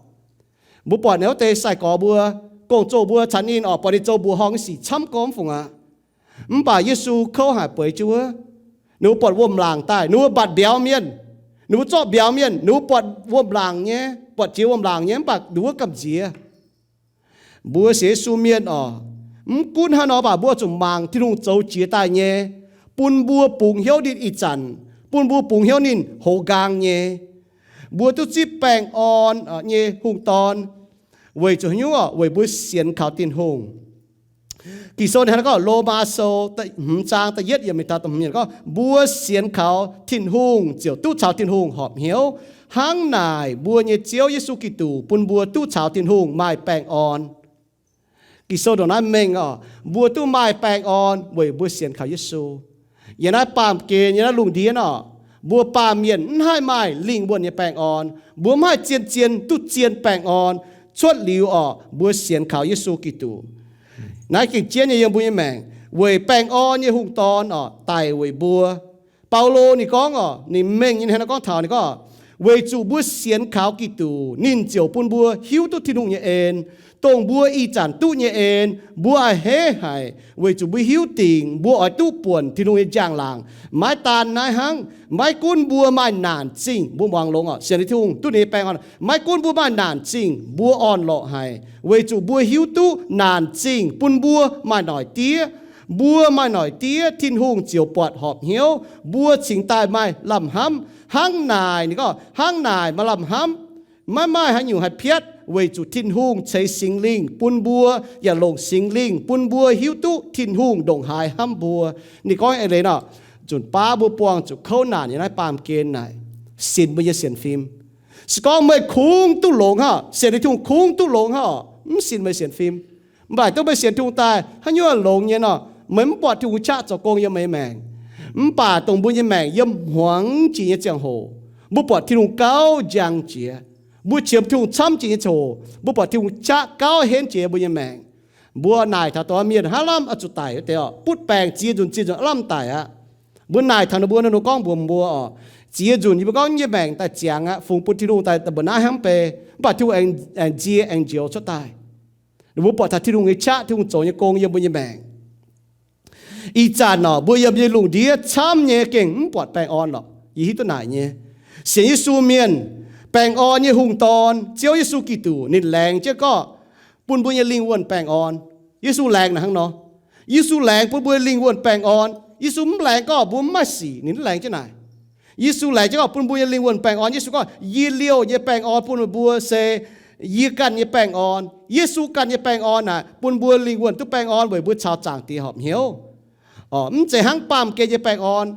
Mbuo buatc ninh wuov deix sai-gorx mbuo, gong-zoh mbuo caux ninh orqc, buatc ninh zoux mbuoqc horngh nyei sic camv gormx fungc aqv. Mv baac Yesu kouv haic bueix jienv wuov, ninh mbuo buatc wuom-laangc daaih, ninh mbuo mbatc mbiauz mienh, ninh mbuo zorqv mbiauz mienh, ninh mbuo buatc wuom-laangc nyei, buatc jiex wuom-laangc nyei, mv baac ninh mbuo gamh nziex. Mbuo sienx Yesu mienh orqc, mv gunv hnangv nor, mv baac mbuo zuqc mangc Tin-Hungh zoux jiex daaih nyei, bun mbuo bungx hnyouv ninh ih zanc, bun mbuo bungx hnyouv ninh hoz nqaang nyei. Mbuo duqv zipv baengh orn nyei hungh dorn weic zuqc haaix nyungc orqc? Weic mbuo sienx kaux Tin-Hungh. Ging-Sou ninh hnangv naaiv gorngv, Lomaa Sou hmz zaang da'yietv yiemc mingh taux da'hmz yiemc gorngv, mbuo sienx kaux Tin-Hungh ziouc duqv caux Tin-Hungh horpc hnyouv. Hnangv naaic mbuo nyei Ziouv Yesu Giduc bun mbuo duqv caux Tin-Hungh maaih baengh orn. Ging-Sou ndongc naaiv mengh orqc, mbuo duqv maaih baengh orn weic mbuo sienx kaux Yesu. Yiem naaiv baamh gen, yiem naaiv lungh ndiev orqc, mbuo baamh mienh mv haih maaih lingh wuonh nyei baengh orn. Mbuo mv haih zien-zien duqv zien baengh orn cuotv liuz orqc, mbuo sienx kaux Yesu Giduc. Naaiv gengh jienv nyei yiem mbuo nyei maengc, weic baengh orn nyei hungh dorn orqc daic weic mbuo. Baulo ninh gorngv orqc, ninh mengh nyei hnangv naaiv gorngv taux ninh gorngv, weic zuqc mbuo sienx kaux Giduc, ninh ziouc bun mbuo hiuv duqv Tin-Hungh nyei en, dongh mbuo ih zanc duqv nyei en. Mbuo a'hneiv haic weic zuqc mbuo hiuv dingc mbuo oix duqv buonc Tin-Hungh nyei njang-laangc. Maiv daan naaiv hnangv, maiv gunv mbuo maaih naanc zingh, mbuo muangx longx orqc, sienx liuz Tin-Hungh duqv ninh nyei baengh orn. Maiv gunv mbuo maaih naanc zingh, mbuo orn-lorqc haic, weic zuqc mbuo hiuv duqv naanc zingh bun mbuo maaih noic diev. Mbuo maaih noic diev, Tin-Hungh ziouc buatc horpc hnyouv, mbuo cingx daaih maaih lamh hnamv. Hnangv naaic, ninh gorngv, hnangv naaic maaih lamh hnamv, maiv maaih haaix nyungc haih piatv, weic zuqc Tin-Hungh ceix Singx Lingh bun mbuo, yaac longc Singx Lingh bun mbuo hiuv duqv Tin-Hungh ndongc haaix hnamv mbuo. Ninh gorngv eix leiz nor, nzunc baav mbuo buangh zuqc kouv naanc yiem naaiv baamh gen naaic, sinx mbuo nyei sienx fim. Se gorngv meih kungx duqv longx hnangv, sienx liuz Tin-Hungh kungx duqv longx hnangv orqc, mv sinx meih sienx fim. Mv baac dongh meih sienx Tin-Hungh daaih haaix nyungc longx nyei nor, meih mv buatc Tin-Hungh qaqv zoux gong yiem meih nyei maengc. Mv baac dongh mbuo nyei maengc yiem hmuangx jiex nyei ziangh hoc, mbuo buatc Tin-Hungh gauh njang jiex. Mbuo qiemx Tin-Hungh camv jiex nyei ziangh hoc, mbuo buatc Tin-Hungh qaqv gauh henv jiex mbuo nyei maengc. Mbuo naaic taux dongh mienh haaix lamh oix zuqc daic wuov deix orqc, butv baengc ziex nzunc ziex nzunc aav lamh daic aqv. Mbuo naaic taux ninh mbuo, ninh mbuo gorngv mbuox mbuo orqc, ziex nzunc yie mbuo gorngv nyei maengc daaih ziangx aqv, fungx bun Tin-Hungh daaih mbuo naaiv hnamv bei, mv baac Tin-Hungh aengx, aengx nzie aengx njoux cuotv daaih. Ninh mbuo buatc taux Tin-Hungh nyei qaqv, Tin-Hungh zoux nyei gong yiem mbuo nyei maengc. Ih zanc orqc, mbuo yiem nyei lungh ndiev camv nyei gengh mv buatc baengh orn lorqc. Yie hiuv duqv naaic nyei. Sienx Yesu mienh, baengh orn nyei hungh dorn, Ziouv Yesu Giduc, ninh laengz jienv gorngv bun mbuo nyei lingh wuonh baengh orn. Yesu laengz naaic hnangv nor. Yesu laengz bun mbuo lingh wuonh baengh orn. Yesu mv laengz gorngv mbuo mv maaih sic, ninh mv laengz jienv naaic. Yesu laengz jienv gorngv bun mbuo nyei lingh wuonh baengh orn. Yesu gorngv, yie liouh nyei baengh orn bun meih mbuo se yie ganh nyei baengh orn. Yesu ganh nyei baengh orn naaic bun mbuo lingh wuonh duqv baengh orn weic mbuo caux Zaangc Diex horpc hnyouv. Orqc, mv zeiz hnangv baamh gen nyei baengh orn.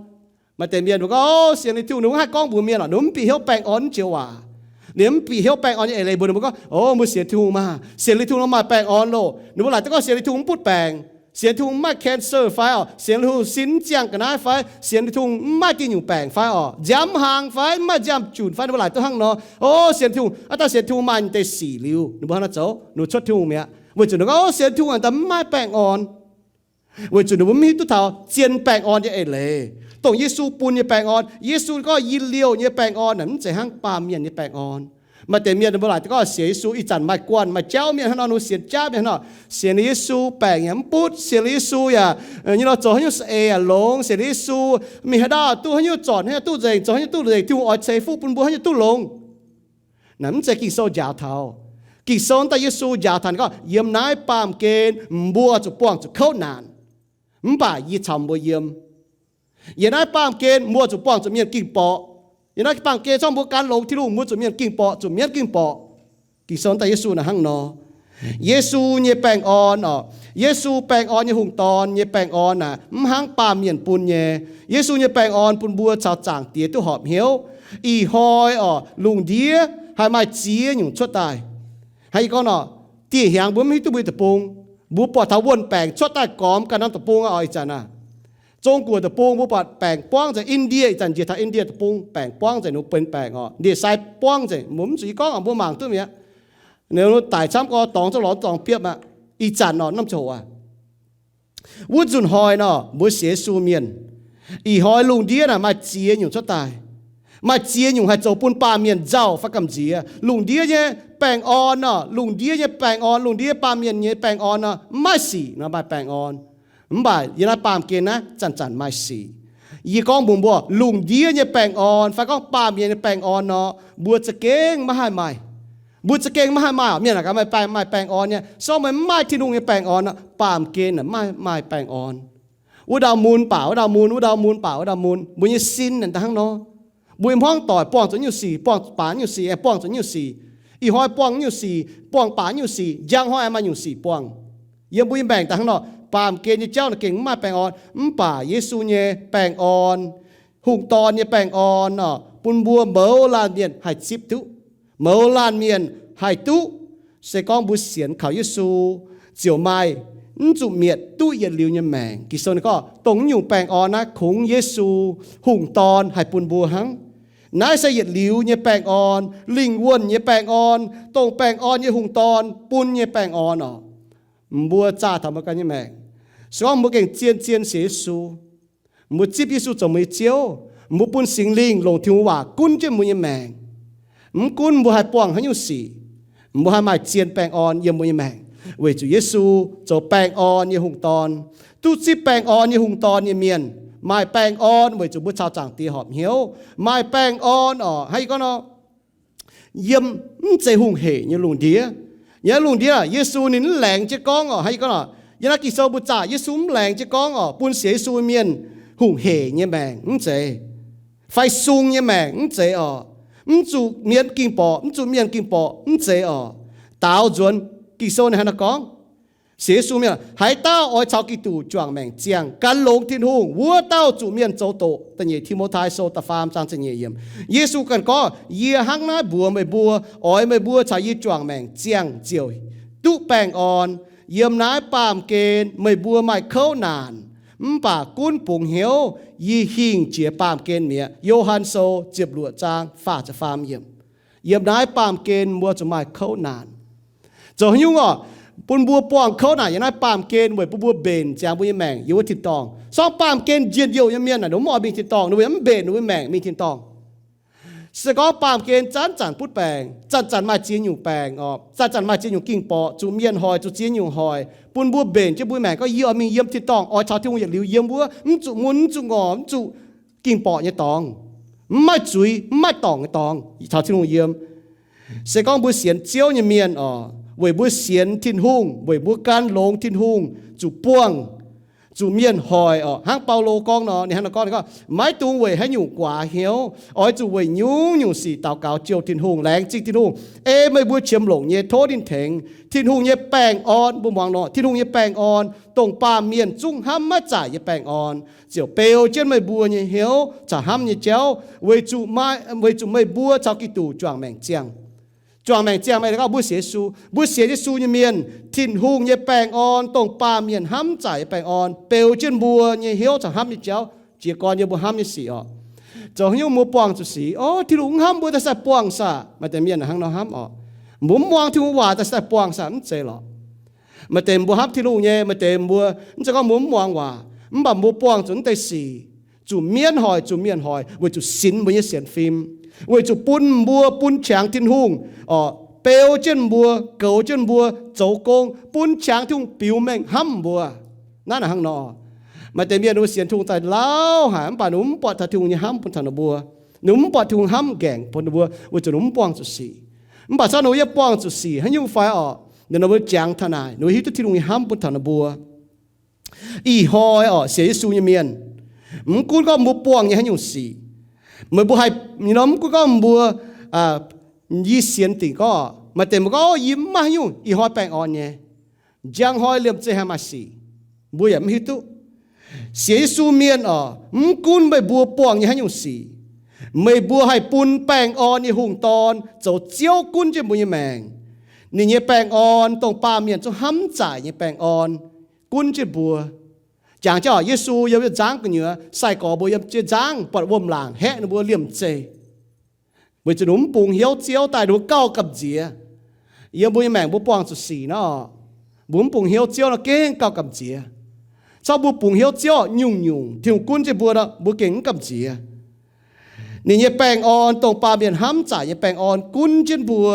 Maaih deix mienh mbuo gorngv, o, sienx liuz Tin-Hungh, ninh mv haih gorngv mbuox mienh lorqc, ninh mv bieqc hnyouv baengh orn mv joux waac. Ninh mv bieqc hnyouv baengh orn nyei eix leiz mbuox ninh mbuo gorngv, o, mbuo sienx Tin-Hungh maah, sienx liuz Tin-Hungh nor maaih baengh orn loh. Ninh mbuo laaic duqv gorngv sienx liuz Tin-Hungh mv butv baengc, sienx Tin-Hungh mv maaih cancer fai orqc, sienx liuz Tin-Hungh sin mv ziangh ga'naaiv fai, sienx liuz Tin-Hungh mv maaih dieh nyungc baengc fai orqc, nziaamv hlang fai, mv maaih nziaamv junc fai, ninh mbuo laaic duqv hnangv nor. O, sienx Tin-Hungh, aav dangh sienx Tin-Hungh maaih deix sic liuz, ninh mbuo hnangv nor zoux, ninh mbuo cuotv Tin-Hungh mi'aqv. Weic zuqc ninh gorngv, o, sienx Tin-Hungh daaih mv maaih baengh orn. Weic zuqc ninh mbuo mv hiuv duqv taux zien baengh orn nyei eix leiz, dongh Yesu bun nyei baengh orn. Yesu gorngv yie liouh nyei baengh orn naaic mv zeiz hnangv baamh mienh nyei baengh orn. Maaih deix mienh ninh mbuo laaic duqv gorngv sienx Yesu ih zanc maaih guanh maaih jauv mienh hnangv nor, ninh mbuo sienx jaav mienh hnangv nor, sienx liuz Yesu baengc yaac mv butv, sienx liuz Yesu yaac, nyei nor zoux haaix nyungc saeng-eix yaac longx, sienx liuz Yesu mingh haaix ndau duqv haaix nyungc zornc, haaix nyungc duqv nzengc, zoux haaix nyungc duqv nzengc, Tin-Hungh oix ceix fuqv bun mbuo haaix nyungc duqv longx. Naaic mv zeiz Ging-Sou njaaux taux. Ging-Sou daaih Yesu njaaux taux ninh gorngv, yiem naaiv baamh gen mbuo zuqc buangh zuqc kouv naanc, mv baac yie caux mbuo yiem. Yiem naaiv baamh gen mbuo zuqc buangh zuqc mienh ging-borqc. Yiem naaiv baamh gen zorqv mbuo gan longx Tin-Hungh, mbuo zuqc mienh ging-borqc, zuqc mienv ging-borqc. Ging-Sou daaih Yesu naaic hnangv nor. Yesu nyei baengh orn orqc, Yesu baengh orn nyei hungh dorn nyei baengh orn naaic mv hnangv baamh mienh bun nyei. Yesu nyei baengh orn bun mbuo caux Zaangc Diex duqv horpc hnyouv. Ih hnoi orqc, lungh ndiev haih maaih ziex nyungc cuotv daaih. Hnangv yie gorngv nor, dieh hnyangx mbuo mv hiuv duqv mbuo nyei deic-bung, mbuo buatc taux wuonh baengc cuotv daaih gormx ganh norm deic-bung aqv orqc. Ih zanc naaic, Zong-Guoqv deic-bung mbuo buatc baengc buangv nzengc. Indie ih zanc njiec taux Indie deic-bung baengc buangv nzengc, ninh mbuo benx baengc orqc. Ndie-sai buangv nzengc, mbuo mv zuqc yie gorngv orqc, mbuo mangc duqv mi'aqv. Ninh daic camv gorx dorngx zungv lorz dorngx biopv aqv. Ih zanc nor norm ziangh hoc aqv. Wuov nzunc hnoi nor mbuo sienx Yesu mienh, ih hnoi lungh ndiev naaic maaih ziex nyungc cuotv daaih. Maaih ziex nyungc haih zoux bun baamh mienh nzauh fai gamh nziex. Lungh ndiev nyei baengh orn nor, lungh ndiev nyei baengh orn, lungh ndiev baamh mienh nyei baengh orn nor, mv maaih sic nor maaih baengh orn. Mv baac yiem naaiv baamh gen naaiv zanc-zanc maaih sic. Yie gorngv mbuox mbuo, lungh ndiev nyei baengh orn fai gorngv baamh mienh nyei baengh orn nor, mbuo za'gengh maiv haih maaih. Mbuo za'gengh maiv haih maaih. Mienh naaic gaax maaih baengh, maaih baengh orn nyei, se gorngv meih mv maaih Tin-Hungh nyei baengh orn, baamh gen naaic maiv maaih baengh orn. Wuov dauh mun baac wuov dauh mun, wuov dauh mun baac wuov dauh mun, mbuo nyei sin naaic hnangv nor. Mbuo nyei hmuangv doic buangh zuqc nyungc sic, buangh baac nyungc sic, aengx buangh zuqc nyungc sic. Ih hnoi buangh nyungc sic, buangh baac nyungc sic, njang hnoi aengx maaih nyungc sic buangh. Yiem mbuo nyei maengc daaih hnangv nor, baamh gen nyei jauv naaic gengh mv maaih baengh orn, mv baac Yesu nyei baengh orn, hungh dorn nyei baengh orn nor, bun mbuo mouz laanh mienh haih zipv duqv, mouz laanh mienh haih duqv. Se gorngv mbuo sienx kaux Yesu, ziouc maaih mv zuqc mietc duqv yietc liuz nyei maengc. Ging-Sou ninh gorngv dongh naaiv nyungc baengh orn naaiv kungx Yesu, hungh dorn, haih bun mbuo hnangv. Naaiv se yietc liuz nyei baengh orn, lingh wuonh nyei baengh orn, dongh baengh orn nyei hungh dorn bun nyei baengh orn oc. Mbuo zaah taux mbuo ganh nyei maengc, se gorngv mbuo gengh zien-zien sienx Yesu, mbuo zipv Yesu zoux mbuo nyei Ziouv, mbuo bun Singx Lingh longc Tin-Hungh waac gunv jienv mbuo nyei maengc, mv gunv mbuo haih buangh haaix nyungc sic, mbuo haih maaih zien baengh orn yiem mbuo nyei maengc, weic zuqc Yesu zoux baengh orn nyei hungh dorn. Duqv zipv baengh orn nyei hungh dorn nyei mienh maaih baengh orn weic zuqc mbuo caux Zaangc Diex horpc hnyouv, maaih baengh orn oc. Hnangv yie gorngv nor, yiem mv zeiz hungh hec nyei lungh ndiev. Yiem lungh ndiev, Yesu ninh mv laengz jienv gorngv oc. Hnangv yie gorngv oc, yiem naaiv Ging-Sou mbuo zaah Yesu mv laengz jienv gorngv oc, bun sienx Yesu mienh hungh hec nyei maengc, mv zeiz. Fai sung nyei maengc, mv zeiz oc. Mv zuqc mienh ging borqc, mv zuqc mienh ging borqc, mv zeiz oc. Daaux nzuonx Ging-Sou ninh hnangv naaiv gorngv, sienx Yesu mienh, haaix dauh oix caux Giduc juangc maengc ziangh, gan longx Tin-Hungh, wuov dauh zuqc mienh zoux doqc. Da'nyeic Ti^mo^tai Sou da'faam zaang ziepc nyeic yiemc. Yesu ganh gorngv, yie hnangv naaiv mbuox meih mbuo, oix meih mbuo caux yie juangc maengc ziangh ziouc duqv baengh orn. Yiem naaiv baamh gen meih mbuo maaih kouv naanc, mv baac gunv bungx hnyouv, yie hingh jiex baamh gen mi'aqv. Yo^han Sou ziepc luoqc zaang faah ziepc faam yiemc. Yiem naaiv baamh gen mbuo zuqc maaih kouv naanc. Zoux haaix nyungc oc? Bun mbuo buangh kouv naanc yiem naaiv baamh gen weic bun mbuo mbenc ziangx mbuo nyei maengc yiem wuov tin-dorngh. Se gorngv baamh gen njien-youh nyei mienh naaic, ninh mv oix mingh tin-dorngh, ninh mbuo yaac mv mbenc ninh mbuo maengc mingh tin-dorngh. Se gorngv baamh gen zanc-zanc butv baengc, zanc-zanc maaih ziex nyungc baengc oc, zanc-zanc maaih ziex nyungc ging-borqc, zuqc mienh hoic, zuqc ziex nyungc hoic, bun mbuo mbenc jienv mbuo maengc gorngv, yie oix mingh yiem tin-dorngh, oix caux Tin-Hungh yietc liuz yiem wuov, mv zuqc mun, mv zuqc ngorc, mv zuqc ging-borqc nyei dorngx, mv maaih zuiz, mv maaih dorngc nyei dorngx, caux Tin-Hungh yiem. Se gorngv mbuo sienx Ziouv nyei mienh oc, weic mbuo sienx Tin-Hungh, weic mbuo gan longx Tin-Hungh, zuqc buangh, zuqc mienh hoic oc. Hnangv Baulo gorngv nor, ninh hnangv nor gorngv, ninh gorngv, maiv dungx weic haaix nyungc guaax hnyouv. Oix zuqc weic nyungc-nyungc sic daux gaux jouh Tin-Hungh, laengz zingh Tin-Hungh, ei meih mbuo qiemx longc nyei tov ninh tengx. Tin-Hungh nyei baengh orn, mbuo muangx nor, Tin-Hungh nyei baengh orn, dongh baamh mienh zungv hnamv maiv zaaic nyei baengh orn, ziouc beu jienv meih mbuo nyei hnyouv caux hnamv nyei jauv, weic zuqc, weic zuqc meih mbuo caux Giduc juangc maengc ziangh. Juangc maengc ziangh maaih gorngv mbuo sienx Yesu. Mbuo sienx Yesu nyei mienh, Tin-Hungh nyei baengh orn, dongh baamh mienh hnamv zaaic nyei baengh orn, beu jienv mbuo nyei hnyouv caux hnamv nyei jauv, jiez gorn yiem mbuo hnamv nyei sic oc. Zoux haaix nyungc mbuo buangh zuqc sic? O, Tin-Hungh mv hnamv mbuo daaih sai buangh saah? Maaih deix mienh hnangv nor hnamv oc. Mbuo mv muangx Tin-Hungh waac daaih sai buangh saah? Mv zeiz lorqc. Maaih deix mbuo hnamv Tin-Hungh nyei, maaih deix mbuo, mv zeiz gorngv mbuo mv muangx waac, mv baac mbuo buangh zuqc mv deix sic, zuqc mienv hoic, zuqc mienh hoic, weic zuqc sinx mbuo nyei sienx fim, weic zuqc bun mbuo, bun qangx Tin-Hungh, oc, beu jienv mbuo, goux jienv mbuo, zoux gong, bun qangx Tin-Hungh biux mengh hnamv mbuo. Naaiv naaic hnangv nor. Maaih deix mienh ninh mbuo sienx Tin-Hungh daaih lauh haic, mv baac ninh mbuo mv buatc taux Tin-Hungh nyei hnamv bun taux ninh mbuo. Ninh mbuo mv buatc Tin-Hungh hnamv nqaengc bun ninh mbuo, weic zuqc ninh mbuo mv buangh zuqc sic. Mv baac se gorngv ninh mbuo yiem buangh zuqc sic haaix nyungc fai oc, ninh mbuo jangx taux naaic, ninh mbuo hiuv duqv Tin-Hungh nyei hnamv bun taux ninh mbuo. Ih hnoi oc, sienx Yesu nyei mienh, mv gunv gorngv mbuo buangh nyei haaix nyungc sic, meih mbuo haih, mv gunv gorngv mbuo, yie sienx dingc gorngv, maaih deix mbuo gorngv, o, yie mv maaih haaix nyungc ih hnoi baengh orn nyei, njang hnoi liemh zeih haih maaih sic, mbuo yaac mv hiuv duqv. Sienx Yesu mienh oc, mv gunv meih mbuo buangh nyei haaix nyungc sic, meih mbuo haih bun baengh orn nyei hungh dorn zoux Ziouv gunv jienv mbuo nyei maengc. Ninh nyei baengh orn dongh baamh mienh zungv hnamv zaaic nyei baengh orn gunv jienv mbuo. Jangx jienv oc, Yesu yiem nzangv gu'nyuoz, sai-gorx mbuo yiem jienv nzangv buatc wuom-laangc haeqv ninh mbuo liemh zeih, weic zuqc ninh mbuo mv bungx hnyouv Ziouv daaih ninh mbuo gauh gamh nziex. Yiem mbuo nyei maengc mbuo buangh zuqc sic nor, mbuo mv bungx hnyouv Ziouv nor gengh gauh gamh nziex. Cau mbuo bungx hnyouv Ziouv nyungc-nyungc Tin-Hungh gunv jienv mbuo nor, mbuo gengh mv gamh nziex. Ninh nyei baengh orn, dongh baamh mienh hnamv zaaic nyei baengh orn gunv jienv mbuo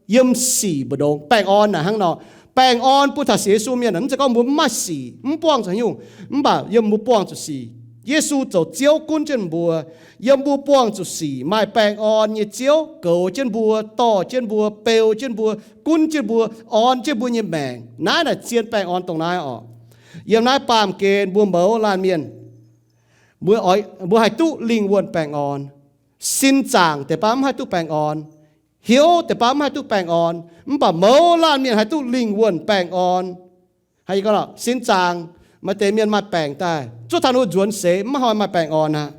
yiem sic mbu'ndongx. Baengh orn naaic hnangv nor, baengh orn bun taux sienx Yesu mienh, mv zeiz gorngv mbuo mv maaih sic, mv buangh zuqc haaix nyungc, mv baac yiem mbuo buangh zuqc sic, Yesu zoux Ziouv gunv jienv mbuo. Yiem mbuo buangh zuqc sic maaih baengh orn nyei Ziouv goux jienv mbuo, dorh jienv mbuo, beu jienv mbuo, gunv jienv mbuo, orn jienv mbuo nyei maengc. Naaiv naaic zien baengh orn dongh naaiv orqc. Yiem naaiv baamh gen mbuo mouz laanh mienh, mbuo haih duqv lingh wuonh baengh orn. Sin zaangc deix baav mv haih duqv baengh orn. Hnyouv deix baav mv haih duqv baengh orn. Mv baac mouz laanh mienh haih duqv lingh wuonh baengh orn. Sin zaangc, maaih deix mienh maaih baengc daaih zuov taux ninh mbuo nzuonx seix mv haih maaih baengh orn aqv.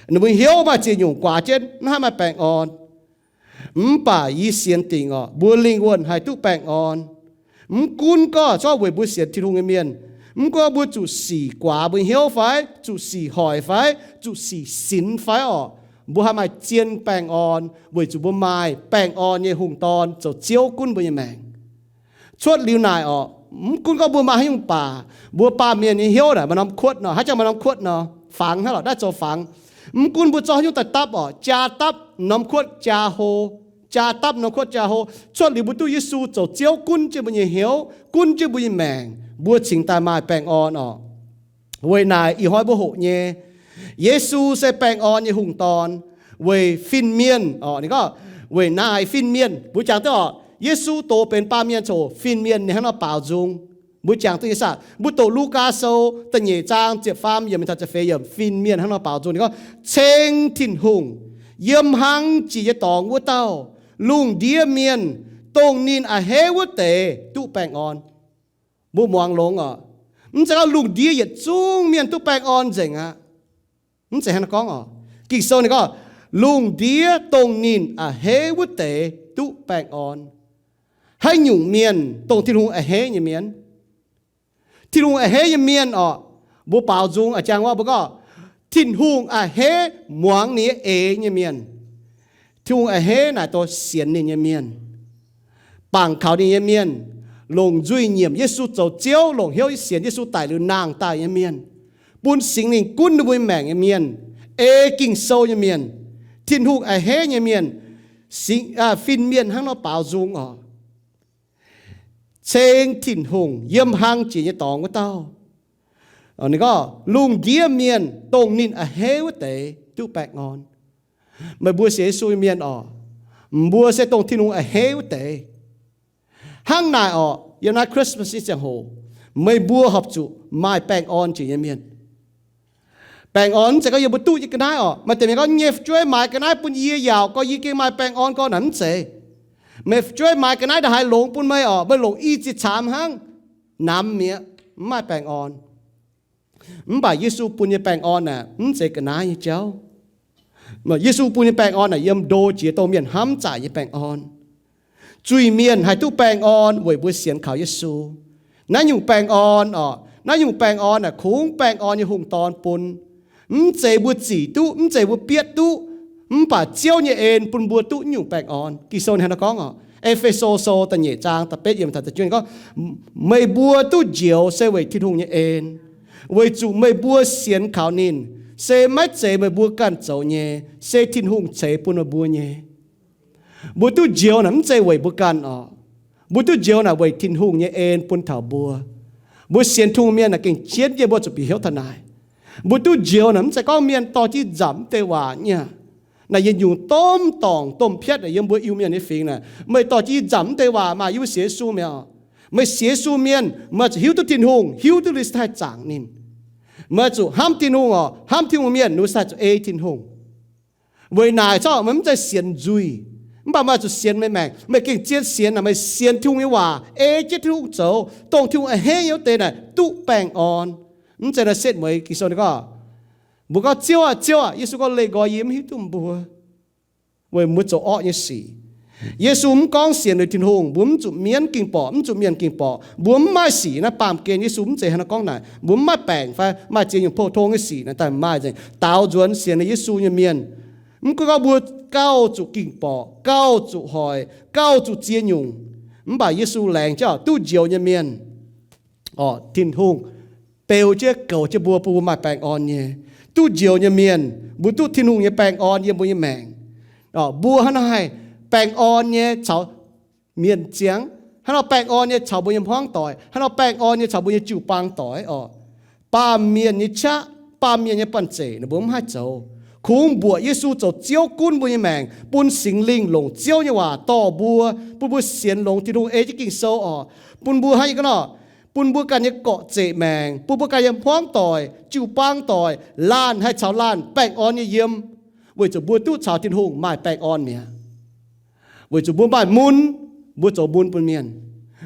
Ninh mbuo hnyouv maaih ziex nyungc guaax jienv mv haih maaih baengh orn. Mv baac yie sienx dingc orqc, mbuo lingh wuonh haih duqv baengh orn. Mv gunv gorngv weic mbuo sienx Tin-Hungh nyei mienh, mv gunv mbuo zuqc sic guaax mbuo hnyouv fai, zuqc sic hoic fai, zuqc sic sinx fai orqc, mbuo haih maaih zien baengh orn weic zuqc mbuo maaih baengh orn nyei hungh dorn zoux Ziouv gunv mbuo nyei maengc. Cuotv liuz naaic orqc, mv gunv gorngv mbuo maaih haaix nyungc baac, mbuo baamh mienh nyei hnyouv naaic maaih norm kuotv nor, haaix zanc maaih norm kuotv nor, fangx hnangv lorqc, naaiv zoux fangx. Mv gunv mbuo zorqv haaix nyungc daaih dapv orqc, jaa dapv norm kuotv jaa hlo, jaa dapv norm kuotv jaa hlo. Cuotv liuz mbuo duqv Yesu zoux Ziouv gunv jienv mbuo nyei hnyouv, gunv jienv mbuo nyei maengc, mbuo cingx daaih maaih baengh orn orqc. Weic naaic ih hnoi mbuo hoqc nyei, Yesu se baengh orn nyei hungh dorn weic fin-mienh orqc. Ninh gorngv weic naaic fin-mienh, mbuo jangx duqv orqc, Yesu doz benx baamh mienh coc fin-mienh ninh hnangv nor baaux nzung. Mbuo jangx duqv nyei saah? Mbuo doqc Lugaa Sou da'nyeic zaang ziepc faam yiemc mingh taux ziepc feix yiemc, fin-mienh hnangv nor baaux nzung. Ninh gorngv, Ceng Tin-Hungh, yiem hlang jiex nyei dorngx wuov dauh, lungh ndiev mienh, dongh ninh a'hneiv wuov deix duqv baengh orn. Mbuo muangx longx orqc. Mv zeiz gorngv lungh ndiev yietc zungv mienh duqv baengh orn nzengc aqv. Mv zeiz hnangv naaiv gorngv orqc. Ging-Sou ninh gorngv, lungh ndiev dongh ninh a'hneiv wuov deix duqv baengh orn. Haaix nyungc mienh? Dongh Tin-Hungh a'hneiv nyei mienh. Tin-Hungh a'hneiv nyei mienh orqc, mbuo baaux nzung a'jang wuov mbuo gorngv, Tin-Hungh a'hneiv muangx ninh nyei eix nyei mienh. Tin-Hungh a'hneiv naaic dongh sienx ninh nyei mienh, bangc kaux ninh nyei mienh, longc nzuih nyiemc Yesu zoux Ziouv, longc hnyouv sienx Yesu daic liuz nangh daaih nyei mienh, bun Singx Lingh gunv ninh mbuo maengc nyei mienh, ei Ging-Sou nyei mienh, Tin-Hungh a'hneiv nyei mienh, fin-mienh hnangv nor baaux nzung orqc. Ceng Tin-Hungh, yiem hlang jiex nyei dorngx wuov dauh. Ninh gorngv, lungh ndiev mienh dongh ninh a'hneiv wuov deix duqv baengh orn. Meih mbuo sienx Yesu nyei mienh orqc, mbuo se dongh Tin-Hungh a'hneiv wuov deix. Hnangv naaic orqc, yiem naaiv Christmas nyei ziangh hoc, meih mbuo horpc zuqc maaih baengh orn jiex nyei mienh. Baengh orn mv zeiz gorngv yie mbuo duqv nyei ga'naaiv orqc. Maaih deix mienh gorngv, nyei fu'jueiv maaiz ga'naaiv bun yie yaac gorngv yie gengh maaih baengh orn gorngv naaic, mv zeiz. Meih fu'jueiv maaiz ga'naaiv ndaaih haaix longx bun meih orqc, meih longc i ziex caamx hnangv, namx mi'aqv, mv maaih baengh orn. Mv baac Yesu bun nyei baengh orn aeqv, mv zeiz ga'naaiv nyei jauv. Yesu bun nyei baengh orn aeqv, yiem ndo jiex dongh mienh hnamv zaaic nyei baengh orn. Zuiz mienh haih duqv baengh orn weic mbuo sienx kaux Yesu. Naaiv nyungc baengh orn orqc, naaiv nyungc baengh orn aeqv, kungx baengh orn nyei hungh dorn bun. Mv zeiz mbuo zic duqv, mv zeiz mbuo bietv duqv, mv baac Ziouv nyei en bun mbuo duqv nyungc baengh orn. Ging-Sou hnangv naaiv gorngv orqc, E^fe^so Sou da'nyeic zaang da'betv yiemc taux da'juov gorngv, meih mbuo duqv njoux se weic Tin-Hungh nyei en, weic zuqc meih mbuo sienx kaux ninh. Se maiv zeiz meih mbuo ganh zoux nyei, se Tin-Hungh ceix bun meih mbuo nyei. Mbuo duqv njoux naaic mv zeiz weic mbuo ganh orqc. Mbuo duqv njoux naaic weic Tin-Hungh nyei en bun taux mbuo. Mbuo sienx Tin-Hungh mienh naaic gengh jienv yie mbuo zuqc bieqc hnyouv taux naaic. Mbuo duqv njoux naaic mv zeiz gorngv mienh dorh jienv nzamc mv deix waac nyei. Naaic yietc nyungc domh dorngc domh piatv naaic yiem mbuo Iu-Mienh nyei fingx naaic, meih dorh jienv nzamc mv deix waac maaih yie mbuo sienx Yesu mienh orqc. Meih sienx Yesu mienh, meih zuqc hiuv duqv Tin-Hungh, hiuv duqv Yesu haih zaangc ninh. Meih zuqc hnamv Tin-Hungh orqc, hnamv Tin-Hungh mienh, Yesu haih zuqc ei Tin-Hungh. Weic naaic corc meih mv zeiz sienx nzuih, mv baac meih zuqc sienx meih maengc. Meih gengh zien sienx naaic, meih sienx Tin-Hungh nyei waac, ei jienv Tin-Hungh zoux, dongh Tin-Hungh a'hneiv nyei wuov deix naaic duqv baengh orn. Mv zeiz naaic setv mueiz Ging-Sou ninh gorngv, mbuo gorngv, Ziouv aah, Ziouv aah, Yesu gorngv, leih nqoi yie, mv hiuv duqv mbuo, weic mbuo zoux orqv nyei sic. Yesu mv gorngv sienx liuz Tin-Hungh mbuo mv zuqc mienv gengh borqc, mv zuqc mienh gengh borqc, mbuo mv maaih sic. Naaiv baamh gen Yesu mv zeiz hnangv naaiv gorngv naaic. Mbuo mv maaih baengc fai maaih ziex nyungc pou-tong nyei sic naaic daaih maaih nzengc. Daaux nzuonx sienx liuz Yesu nyei mienh, mv gunv gorngv mbuo gauh zuqc gengh borqc, gauh zuqc hoic, gauh zuqc ziex nyungc, Mv baac Yesu laengz jienv duqv njoux nyei mienh, orqc, Tin-Hungh beu jienv goux jienv mbuo, bun mbuo maaih baengh orn nyei. Duqv njoux nyei mienh, mbuo duqv Tin-Hungh nyei baengh orn yiem mbuo nyei maengc. Orqc, mbuo hnangv nor haih baengh orn nyei caux mienh ziangh, hnangv nor baengh orn nyei caux mbuo nyei hmuangv doic, hnangv nor baengh orn nyei caux mbuo nyei jiu-baang doic orqc. Baamh mienh nyei qaqv, baamh mienh nyei banh zeic ninh mbuo mv haih zoux. Kungx mbuoqc Yesu zoux Ziouv gunv mbuo nyei maengc, bun Singx Lingh longc Ziouv nyei waac dorh mbuo, bun mbuo sienx longx Tin-Hungh ei jienv Ging-Sou orqc, bun mbuo hnangv nyei ga'naaiv, bun mbuo ganh nyei gorqv-zeqc maengc, bun mbuo ganh nyei hmuangv doic, jiu-baang doic, laanh haih caux laanh baengh orn nyei yiem, weic zuqc mbuo duqv caux Tin-Hungh maaih baengh orn mi'aqv. Weic zuqc mbuo maaih mun, mbuo zoux mun bun mienh.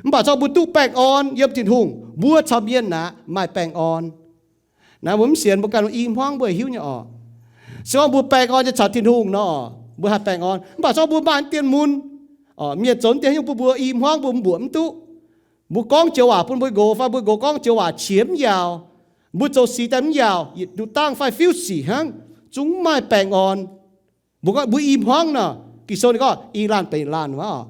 Mv baac zorqv mbuo duqv baengh orn yiem Tin-Hungh, mbuo caux mienh aqv maaih baengh orn. Naaiv mbuo mv sienx, mbuo ganh i hmuangv mbuo hiuv nyei orqc. Se gorngv mbuo baengh orn nyei caux Tin-Hungh nor, mbuo haih baengh orn. Mv baac zorqv mbuo maaih dien mun, mienh zoux dien nyungc bun mbuo i hmuangv mbuo mbuoqc mv duqv. Mbuo gorngv joux waac bun mbuo nqox fai mbuo nqox gorngv joux waac qiex mv yaauc, mbuo zoux sic daaih mv yaauc, yietc nduqc dangh fai fiuv sic hnangv, zungv mv maaih baengh orn. Mbuo gorngv mbuo i hmuangv nor, Ging-Sou ninh gorngv i laanh benx laanh wuov.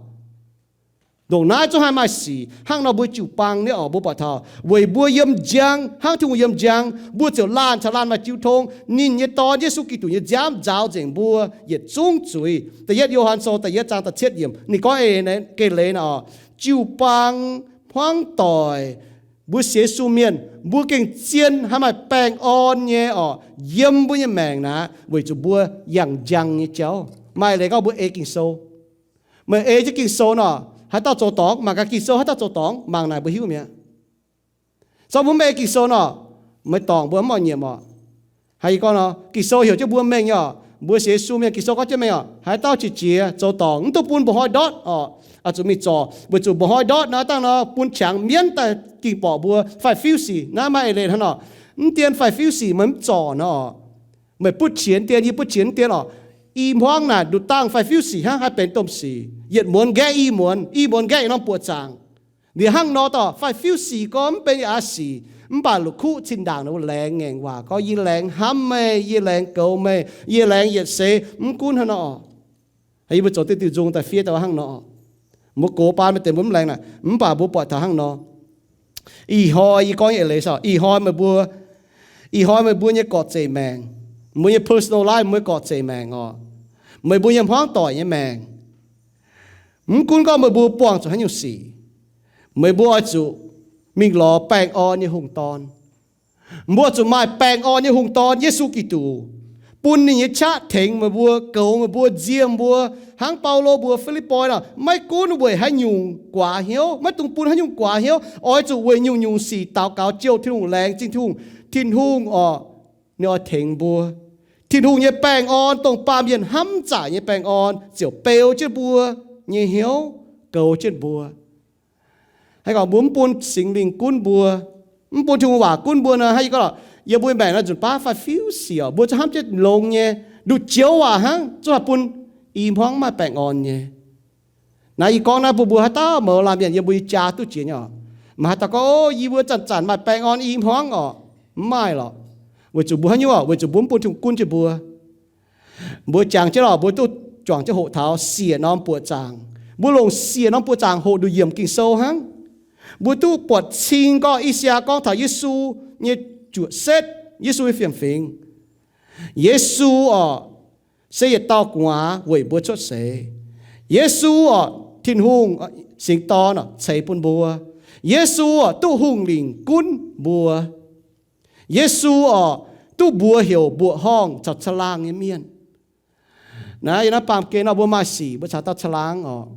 Ndongc naaiv zungv haih maaih sic. Hnangv nor mbuo jiu-baang nyei orqc, mbuo buatc taux weic mbuo yiem njang hnangv Tin-Hungh yiem njang, mbuo ziouc laanh caux laanh maaih jiu tong. Ninh nyei Dorn, Yesu Giduc nyei nziaamv nzaaux nzengc mbuo yietc zungv zuiz. Da'yietv Yo^han Sou da'yietv zaang da'cietv yiemc ninh gorngv eix leiz naaiv orqc, jiu-baang, hmuangv doic, mbuo sienx Yesu mienh, mbuo gengh zien haih maaih baengh orn nyei orqc, yiem mbuo nyei maengc naaiv, weic zuqc mbuo yangh njang nyei jauv. Maaih leiz gorngv mbuo ei Ging-Sou. Meih ei jienv Ging-Sou nor, haaix dauh zoux dorngc mangc gaax, Ging-Sou haaix dauh zoux dorngc mangc naaic mbuo hiuv mi'aqv. Zorqv mbuo mv ei Ging-Sou nor, meih dorngc mbuo mv oix nyiemc orqc. Haaix, yie gorngv nor, Ging-Sou heuc jienv mbuo mengh nyei orqc. Mbuo sienx Yesu mienh, Ging-Sou gorngv jienv mengh orqc, haaix dauh qiex jiez zoux dorngc, mv dungx bun mba'hnoi ndortv orqc, oix zuqc mingh zorc, weic zuqc mba'hnoi ndortv naaiv dangh nor bun qangx mienv daaih ging borqc mbuo fai fiuv sic. Naaiv maaih eix leiz hnangv nor, mv dien fai fiuv sic meih mv zorc nor, meih butv qiex dien, yie butv qiex dien orqc, i hmuangv naaic nduqc dangh fai fiuv sic hnangv haih benx domh sic. Yietc muonz nqaeqv i muonz, i muonz nqaeqv yietc norm buoqc zaangc. Liuz hnangv nor dorh fai fiuv sic gorngv mv benx yaac sic, mv baac la'kuqv cin-ndaangc nor laengz ngaengc waac gorngv, yie laengz hnamv meih, yie laengz goux meih, yie laengz yietc seix, mv gunv hnangv nor. Yie mbuo zoux diuh diuh nzung daaih fiev daaih hnangv nor. Mbuo gox baan maaih deix mbuo mv laengz naaic, mv baac mbuo buatc taux hnangv nor. Ih hnoi yie gorngv nyei eix leiz orqc, ih hnoi meih mbuo, ih hnoi meih mbuo nyei gorqv-zeic maengc, mbuo nyei personal life, mbuo nyei gorqv-zeic maengc orqc, meih mbuo nyei hmuangv doic nyei maengc, mv gunv gorngv meih mbuo buangh zuqc haaix nyungc sic, meih mbuo oix zuqc mingh lorz baengh orn nyei hungh dorn. Mbuo zuqc maaih baengh orn nyei hungh dorn, Yesu Giduc, bun ninh nyei qaqv tengx meih mbuo, goux meih mbuo, nziex mbuo, hnangv Baulo mbuox Fi^lipv^poi nor, maiv gunv weic haaix nyungc guaax hnyouv, maiv dungx bun haaix nyungc guaax hnyouv, oix zuqc weic nyungc-nyungc sic daux gaux jouh Tin-Hungh, laengz zingh Tin-Hungh. Tin-Hungh orqc, ninh oix tengx mbuo. Tin-Hungh nyei baengh orn, dongh baamh mienh hnamv zaaic nyei baengh orn, ziouc beu jienv mbuo nyei hnyouv, goux jienv mbuo. Haaix gorngv mbuo mv bun Singx Lingh gunv mbuo, mv bun Tin-Hungh waac gunv mbuo nor, hnangv yie gorngv lorqc, yiem mbuo maengc naaiv nzunc baav fai fiuv sic orqc, mbuo zungv hnamv jienv longx nyei, nduqc joux waac hnangv, zungv haih bun i hmuangv maaih baengh orn nyei. Naaiv yie gorngv naaiv bun mbuo haaix dauh mouz laanh mienh yiem mbuo nyei jaa duqv jiex nyei orqc. Mv haaix dauh gorngv, o, yie mbuo zanc-zanc maaih baengh orn i hmuangv orqc. Mv maaih lorqc. Weic zuqc mbuo haaix nyungc orqc? Weic zuqc mbuo mv bun Tin-Hungh gunv jienv mbuo. Mbuo jangx jienv lorqc, mbuo duqv juangc jienv hoqc taux siec norm buoqc zaangc. Mbuo longc siec norm buoqc zaangc hoqc nduqc yiemc Ging-Sou hnangv. Mbuo duqv buatc cing gorngv I^saa^yaa gorngv taux Yesu nyei juoqc setv, Yesu nyei fiem-fingx. Yesu orqc, se yietc dauh gu'nguaaz weic mbuo cuotv seix. Yesu orqc, Tin-Hungh singx dorn orqc ceix bun mbuo. Yesu orqc, duqv hungh lingc gunv mbuo. Yesu orqc, duqv mbuox heuc mbuoqc horngh caux caangh laangh nyei mienh. Naaiv yiem naaiv baamh gen nor mbuo maaih sic mbuo caux dauh caangh laangh orqc.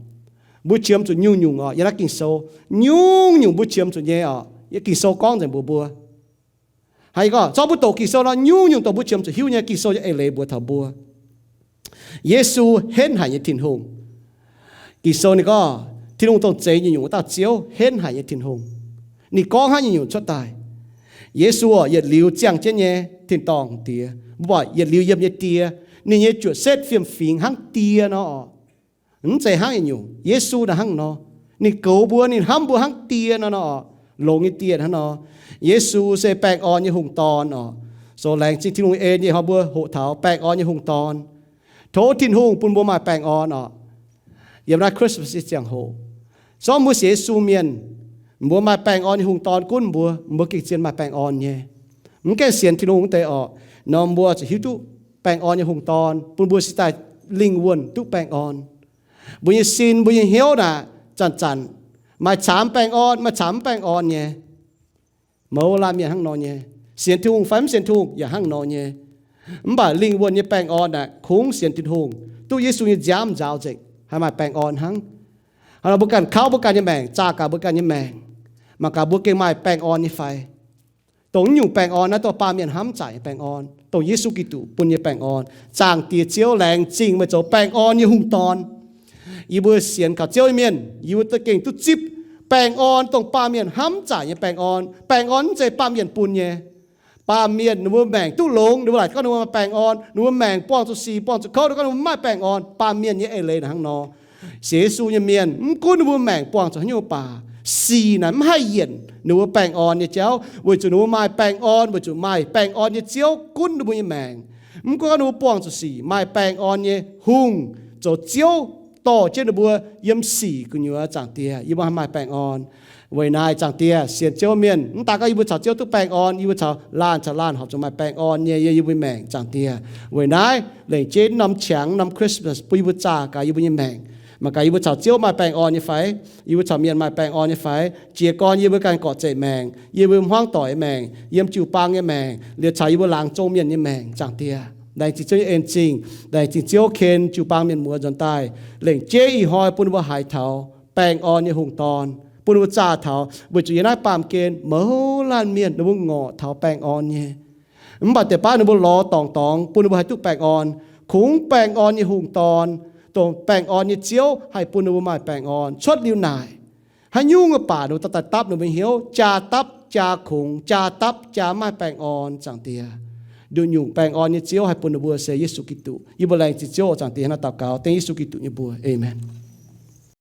Mbuo qiemx zuqc nyungc-nyungc orqc, yiem naaiv Ging-Sou nyungc-nyungc mbuo qiemx zuqc nyei orqc. Yiem Ging-Sou gorngv nzengc mbuox mbuo. Haaix gorngv zorqv mbuo doqc Ging-Sou nor, nyungc-nyungc dongh mbuo qiemx zuqc hiuv nyei, Ging-Sou nyei eix leiz mbuox taux mbuo. Yesu henv haic nyei Tin-Hungh. Ging-Sou ninh gorngv Tin-Hungh dongh zeix nyungc-nyungc wuov dauh Ziouv, henv haic nyei Tin-Hungh. Ninh gorngv hnangv nyungc-nyungc cuotv daaih. Yesu orqc, yietc liuz ziangh jienv nyei tin-dorngh diex, mbuo buatc yietc liuz yiem nyei die, ninh nyei juoqc setv fiem-fingx hnangv die nor orqc. Mv zeiz hnangv nyungc-nyungc, Yesu naaiv hnangv nor. Ninh goux mbuo, ninh hnamv mbuo hnangv die nor nor orqc, longx nyei die hnangv nor. Yesu se baengh orn nyei hungh dorn orqc. So laengz zingh Tin-Hungh en nyei hnoi mbuo hoqc taux baengh orn nyei hungh dorn. Tov Tin-Hungh bun mbuo maaih baengh orn orqc. Yiem naaiv Christmas nyei ziangh hoc, Zorqv mbuo sienx Yesu mienh, mbuo maaih baengh orn nyei hungh dorn gunv mbuo, mbuo gengh zien maaih baengh orn nyei. Mv gaengh sienx Tin-Hungh wuov deix orqc, nor mbuo zuqc hiuv duqv baengh orn nyei hungh dorn bun mbuo cingx daaih lingh wuonh duqv baengh orn. Mbuo nyei sin, mbuo nyei hnyouv naaic zanc-zanc maaih camv baengh orn, maaih camv mv baengh orn nyei. Mouz laanh mienh hnangv nor nyei. Sienx Tin-Hungh fai mv sienx Tin-Hungh yaac hnangv nor nyei. Mv baac lingh wuonh nyei baengh orn aeqv, kungx sienx Tin-Hungh, duqv Yesu nyei nziaamv nzaaux nzengc, haih maaih baengh orn hnangv. Hnangv nor mbuo ganh kauv mbuo ganh nyei maengc, zaah gaax mbuo ganh nyei maengc, mangc gaax mbuo gengh maaih baengh orn nyei fai. Dongh naaiv nyungc baengh orn naaiv dongh baamh mienh hnamv zaaic nyei baengh orn, dongh Yesu Giduc bun nyei baengh orn. Zaangc Diex Ziouv, laengz zingh meih zoux baengh orn nyei hungh dorn. Yie mbuo sienx kaux Ziouv nyei mienh, yie mbuo gengh duqv zipv baengh orn, dongh baamh mienh hnamv zaaic nyei baengh orn. Baengh orn mv zeiz baamh mienh bun nyei. Baamh mienh ninh mbuo maengc duqv longx, ninh mbuo laaic gorngv ninh mbuo maaih baengh orn, ninh mbuo maengc buangh zuqc sic, buangh zuqc kouv, ninh gorngv ninh mbuo mv maaih baengh orn. Baamh mienh nyei eix leiz hnangv nor. Sienx Yesu nyei mienh, mv gunv ninh mbuo maengc buangh zuqc haaix nyungc baac, sic naaic mv haih yienc ninh mbuo baengh orn nyei jauv, weic zuqc ninh mbuo maaih baengh orn, weic zuqc maaih baengh orn nyei Ziouv gunv ninh mbuo nyei maengc. Mv gunv ninh mbuo buangh zuqc sic, maaih baengh orn nyei hungh zoux Ziouv dorh jienv ninh mbuo yiem sic gu'nyuoz. Zaangc Diex, yie mbuo haih maaih baengh orn. Weic naaiv, Zaangc Diex, sienx Ziouv mienh mv daaih gorngv yie mbuo caux Ziouv duqv baengh orn, yie mbuo caux laanh caux laanh horpc zuqc maaih baengh orn nyei yiem yie mbuo maengc. Zaangc Diex, weic naaiv lengc jeiv norm qangx, norm Christmas bun yie mbuo zaah gaax yie mbuo nyei maengc. Mangc gaax yie mbuo caux Ziouv maaih baengh orn nyei fai, yie mbuo caux mienh maaih baengh orn nyei fai, jiez gorn yie mbuo ganh gorqv-zeic maengc, yie mbuo hmuangv doic nyei maengc, yiem jiu-baang nyei maengc, liuz caux yie mbuo laangz zong mienh nyei maengc. Zaangc Diex, laengz zingh Ziouv nyei en zingh, laengz zingh Ziouv ken jiu-baang mienh muoz nzuonx daaih. Lengc jeiv ih hnoi bun ninh mbuo haiz taux baengh orn nyei hungh dorn, bun ninh mbuo zaah taux, weic zuqc yiem naaiv baamh gen mouz laanh mienh ninh mbuo ngorc taux baengh orn nyei. Mv baac deix baav ninh mbuo lorz dorngc dorngx bun ninh mbuo haih duqv baengh orn. Kungx baengh orn nyei hungh dorn, dongh baengh orn nyei Ziouv haih bun ninh mbuo maaih baengh orn cuotv liuz naaic. Haaix nyungc baac ninh mbuo daaih dapv ninh mbuo hnyouv, jaa dapv jaa kungx, jaa dapv jaa maaih baengh orn. Zaangc Diex, nduqc nyungc baengh orn nyei Ziouv haih bun ninh mbuo se Yesu Giduc. Yie mbuo laengz zingh Ziouv. Zaangc Diex, hnangv naaiv daux gaux dengv Yesu Giduc nyei mbuox, aamen.